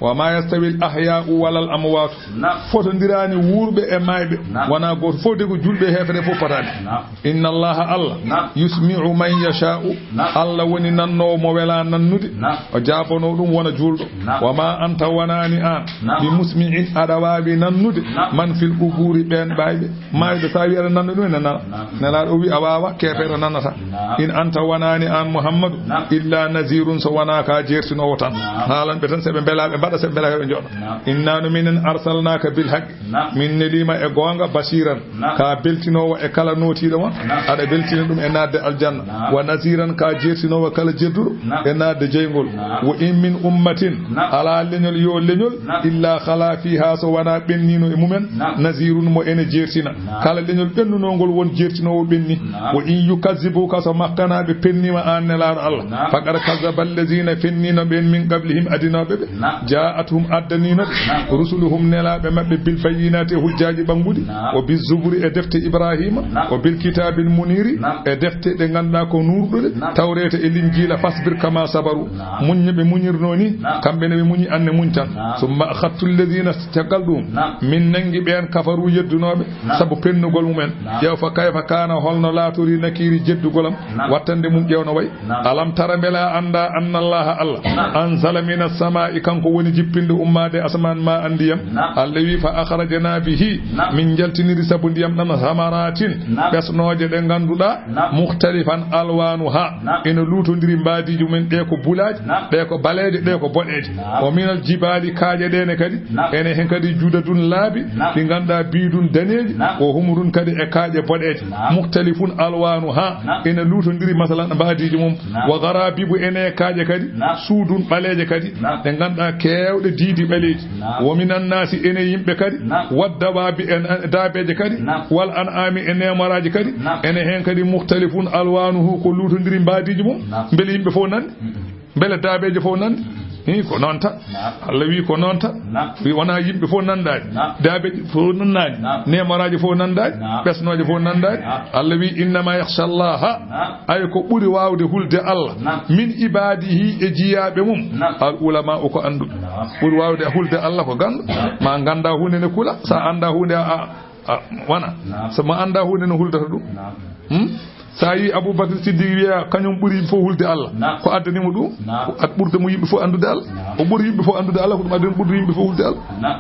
Wa ma yastawi al ahya'u wala al amwatu. Naam. Fotondirani wuurɓe e maayɓe. Naam. Wona gooto fof de ko julɓe e heefere fof potaani. Naam. Inna Allaha Allah Naam. yusmi'u man yasha'u. Naam. Allah woni nannoowo mo wela nannude. Naam. O jaabanoo ɗum wona juulɗo. Naam. Wa ma anta wonani an. Naam. Bi musmi'in aɗa waawi nannude. Naam. Man fil quburi ɓeen ɓaayɓe. Maayɓe so a wi aɗa nanna ɗum ene nana. Naam. Nelaaɗo o wi a waawa keefeero nanata. Naam. In anta wonani an Muhammadu Naam. illa nazirun so wona ka jeertinoowo tan. Naam. Haalan ɓe tan so ɓe mbela ɓe mbaɗa so ɓe mbela ɓe njoɗa. Naam. Inna no minen arsalnaka bil haqqi. Naam. Min neliima e goonga bashiran. Naam. Ka beltinoowo e kala nootiiɗo ma. Naam. Aɗa beltina ɗum e naatde aljanna. Naam. Wa naziran ka jeertinoowo kala jedduɗo Naam. e naatde jeyngol. Naam. Wa in min ummatin Naam. alaa leñol yo leñol Naam. illa khala fiha so wona ɓennino e mumen Naam. nazirun mo ene jeertina. Naam. Kala leñol ɓennunongol won jeertinoowo ɓenni. Naam. Wa in yukazzibuka so makkanaaɓe pennima an nelaaɗo Allah. Naam. Faqad kazzaba allazina fennino ɓen min qablihim adinooɓe ɓe. Naam. Ja'athum addanino ɓe. Naam. Rusuluhum nelaaɓe maɓɓe bil bayyinati e hujjaaji ɓannguɗi. Naam. Wa biz zuburi e defte Ibrahima. Naam. Wa bil kitabil muniri Naam. e defte ɗe ngannduɗaa ko nuurɗuɗe. Naam. Tawreeta e Linjiila fasbir kama sabaru. Naam. Muñña ɓe muñirnoo ni. Naam. Kamɓe ne ɓe muñi an ne muñ tan. Naam. Summa akhadtu allazina caggal ɗum. Naam. Min nanngi ɓeen kafaru yeddunooɓe. Naam. Sabu pennugol mumen. Naam. Ƴeew fa kayfa kana holno laatori nakiri jeddugol am. Naam. Wattande mum ƴeew no way. Naam. Alam tara mbela a annda anna Allaha Allah. Naam. Anzala mina samaa'i kanko woni jippinde ummaade asamaan ma an ndiyam. Naam. Allah wi fa akhrajna bihi. Naam. Min jaltiniri sabu ndiyam ɗam samaratin. Naam. Ɓesnooje ɗe ngannduɗaa. Naam. Mukhtalifan alwanuha. Naam. Ene luutondiri mbaadiiji mumen ɗe ko bulaaji. Naam. Ɗe ko baleeje ɗe ko boɗeeje. Naam. O minal jibaali kaaƴe ɗe ne kadi. Naam. Ene heen kadi judadun laabi, Naam. ɗi ngannduɗaa biidun daneeji, Naam. o humrun kadi e kaaƴe boɗeeje. Naam. Mukhtalifun alwanuha, Naam. ene luutondiri masalan mbaadiiji mum. Naam. Wa gharabibu ene kaaƴe kadi, Naam. suudun ɓaleeje kadi, Naam. ɗe ngannduɗaa keewɗe diidi ɓaleeji. Naam. Wa minan nasi ene yimɓe kadi, Naam. waddawabi en daabeeje kadi, Naam. wal an'ami e neemoraaji kadi, Naam. ene heen kadi mukhtalifun alwanuhu ko luutondiri mbaadiiji mum. Naam. Mbele yimɓe fof nandi? Mm-mm. Mbele daabeeje fof nandi? Hi, ko noon tan. Naam. Allah wi ko noon tan. Naam. Wi wonaa yimɓe fof nandaani. Naam. Daabeeje fof nandaani. Naam. Neemoraaje fof nandaani. Naam. Ɓesnooje fof nandaani. Naam. Allah wi, "Innama yakhsha Allaha." Naam. Ay ko ɓuri waawde hulde Allah. Naam. Min ibadihi e jiyaaɓe mum. Naam. Al ulama o ko annduɓe. Naam. Ɓuri waawde hulde Allah ko ganndo. Naam. Ma ngannda huunde ne kula. Sa annda huunde a, a, a, wona. Naam. So ma annda huunde no huldata ɗum. Naam. Hmm? So a yii Abubakar Siddiq wiya kañum ɓuri yimɓe fof hulde Allah. Naam. Ko addani mo ɗum? Naam. Ko ad-, ɓurde mo yimɓe fof anndude Allah. Naam. O ɓuri yimɓe fof anndude Allah, ko ɗum addani ɓurde yimɓe fof hulde Allah. Naam.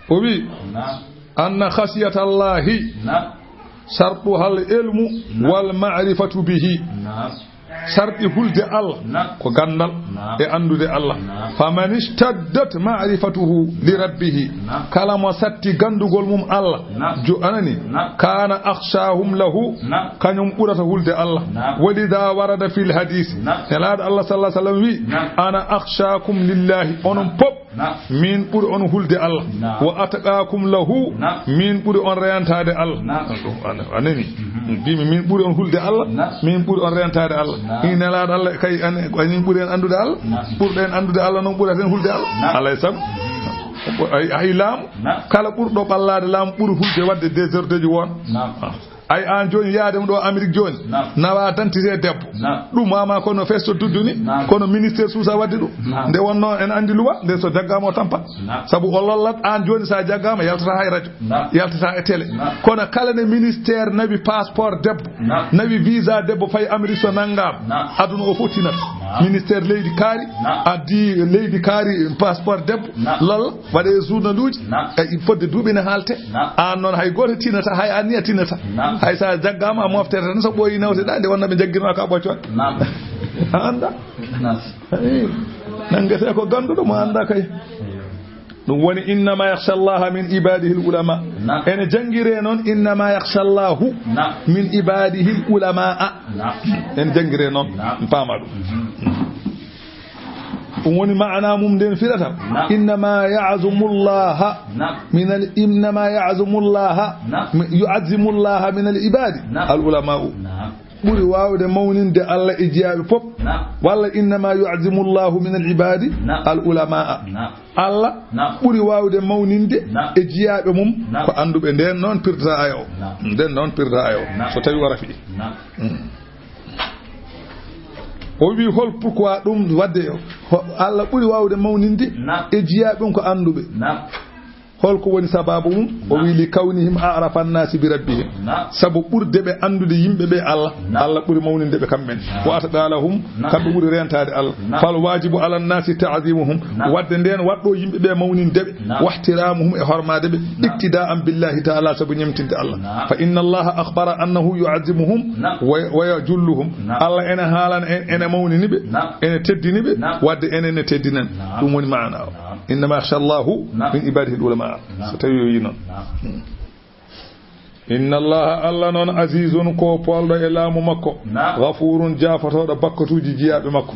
O wi, Naam. "Anna khashyata Allahi Naam. shartuha al ilmu Naam. wal ma'rifatu bihi." Naam. Sarɗi hulde Allah, na, ko ganndal, na, e anndude Allah. Na. Faman ishtaddat ma'rifatuhu li rabbihi. Na. Kala mo satti ganndugol mum Allah, na, jo-, anani, na, kana akhshahum lahu, na, kañum ɓurata hulde Allah. Na. Walidha warada fil hadith. Na. Nelaaɗo Allah sallallahu alaihi wasallam wi, na, ana akhshakum lillahi, onon pop. Na. Min ɓuri on hulde Allah. Na. Wa atqakum lahu. Na. Min ɓuri on reyantaade Allah. Na. Ɗum an-, anani. Mhm. Mbimi min ɓuri on hulde Allah. Na. Min ɓuri on reyantaade Allah. Na. Min nelaaɗo Allah kay an-, ko anin ɓuri en anndude Allah. Na. Ɓurɗo en anndude Allah noon ɓurata en hulde Allah. Na. Alay sago. Ay, ay laamu. Na. Kala ɓurɗo ɓallaade laamu ɓuri hulde waɗde désordre ji won. Na. Ah. Ay, aan jooni yaade mo ɗo Amérique jooni. Naam. Nawa dentité debbo. Naam. Ɗum mama kono festo dudduni. Naam. Kono ministère suusa wadde ɗum. Naam. Nde wonno en andi luwa, nde so jaggama o tampat. Naam. Sabu o lollat, aan jooni sa jaggama yaltata hay radio. Naam. Yaltata e télé. Naam. Kono kala ne ministère nawi passeport debbo. Naam. Nawi visa debbo fay Amérique so nangam. Naam. Aduna o fof tinata. Naam. Ministère leydi kaari. Naam. Addi leydi kaari passeport debbo. Naam. Lolla. Waɗe e journaluuji. Naam. E fodde duuɓi ne haalte. Naam. Aan noon hay gooto tinata, hay anniya tinata. Naam. Hay so a jaggaama a moftete tan, so ɓooyi nawteɗaa, nde wonno ɓe jaggirma ka ɓoccoɗ. Naam. A annda. Naam. Eyi. Nanngete ko gannduɗo mo annda kay. Ɗum woni, "Innama yakhsha Allaha min ibadihi al-ulama." Naam. Ene janngire noon, "Innama yakhsha Allahu Naam. min ibadihi al-ulama." Naam. Ene janngire noon. Naam. Paama ɗum. Mhm. Ɗum woni maana mum nden firata. Naam. Innama ya'zumu Allaha Naam. min al-, innama ya'zumu Allaha Naam. mi-, yu'azzimu Allaha min al-ibadi Naam. al-ulama'u. Naam. Ɓuri waawde mawninde Allah e jiyaaɓe pop. Naam. Walla innama yu'azzimu Allahu min al-ibadi Naam. al-ulama'a. Naam. Allah Naam. ɓuri waawde mawninde Naam. e jiyaaɓe mum Naam. ko annduɓe. Nden noon pirta aya o. Naam. Nden noon pirta aya o. Naam. So tawi o rafi. Naam. Mm. O wi hol pourquoi ɗum wadde ho-, Allah ɓuri waawde mawninde Naam. e jiyaaɓe ɗum ko annduɓe. Naam. Hol ko woni sababu mum? O wi Naam. li kawnihim a'rafa an-nasi bi rabbihim. Naam. Sabu ɓurde ɓe anndude yimɓe ɓe Allah, Naam. Allah ɓuri mawninde ɓe kamɓen. Naam. Wa atqa lahum, Naam. kamɓe ɓuri rentaade Allah. Naam. Fal wajibu ala an-nasi ta'zimuhum. Naam. Wadde nden waɗɗo yimɓe ɓe mawninde ɓe. Naam. Wahtiramuhum e hormaade ɓe. Naam. Iqtida'an billahi ta'ala sabu ñemtinde Allah. Naam. Fa inna Allaha akhbara annahu yu'azzimuhum Naam. wa, wa yajulluhum. Naam. Allah ene haalana en, ene mawnini ɓe, Naam. ene teddini ɓe, Naam. wadde enen ne teddinan. Naam. Ɗum woni maana o. Naam. Innama yakhsha Allahu Naam. min ibadihi al-ulama. Naam. So tawi o yi noon. Naam. Hmm. Inna Allaha, Allah noon, azizun ko polɗo e laamu makko. Naam. Ghafurun jaafotooɗo bakkatuuji jiyaaɓe makko.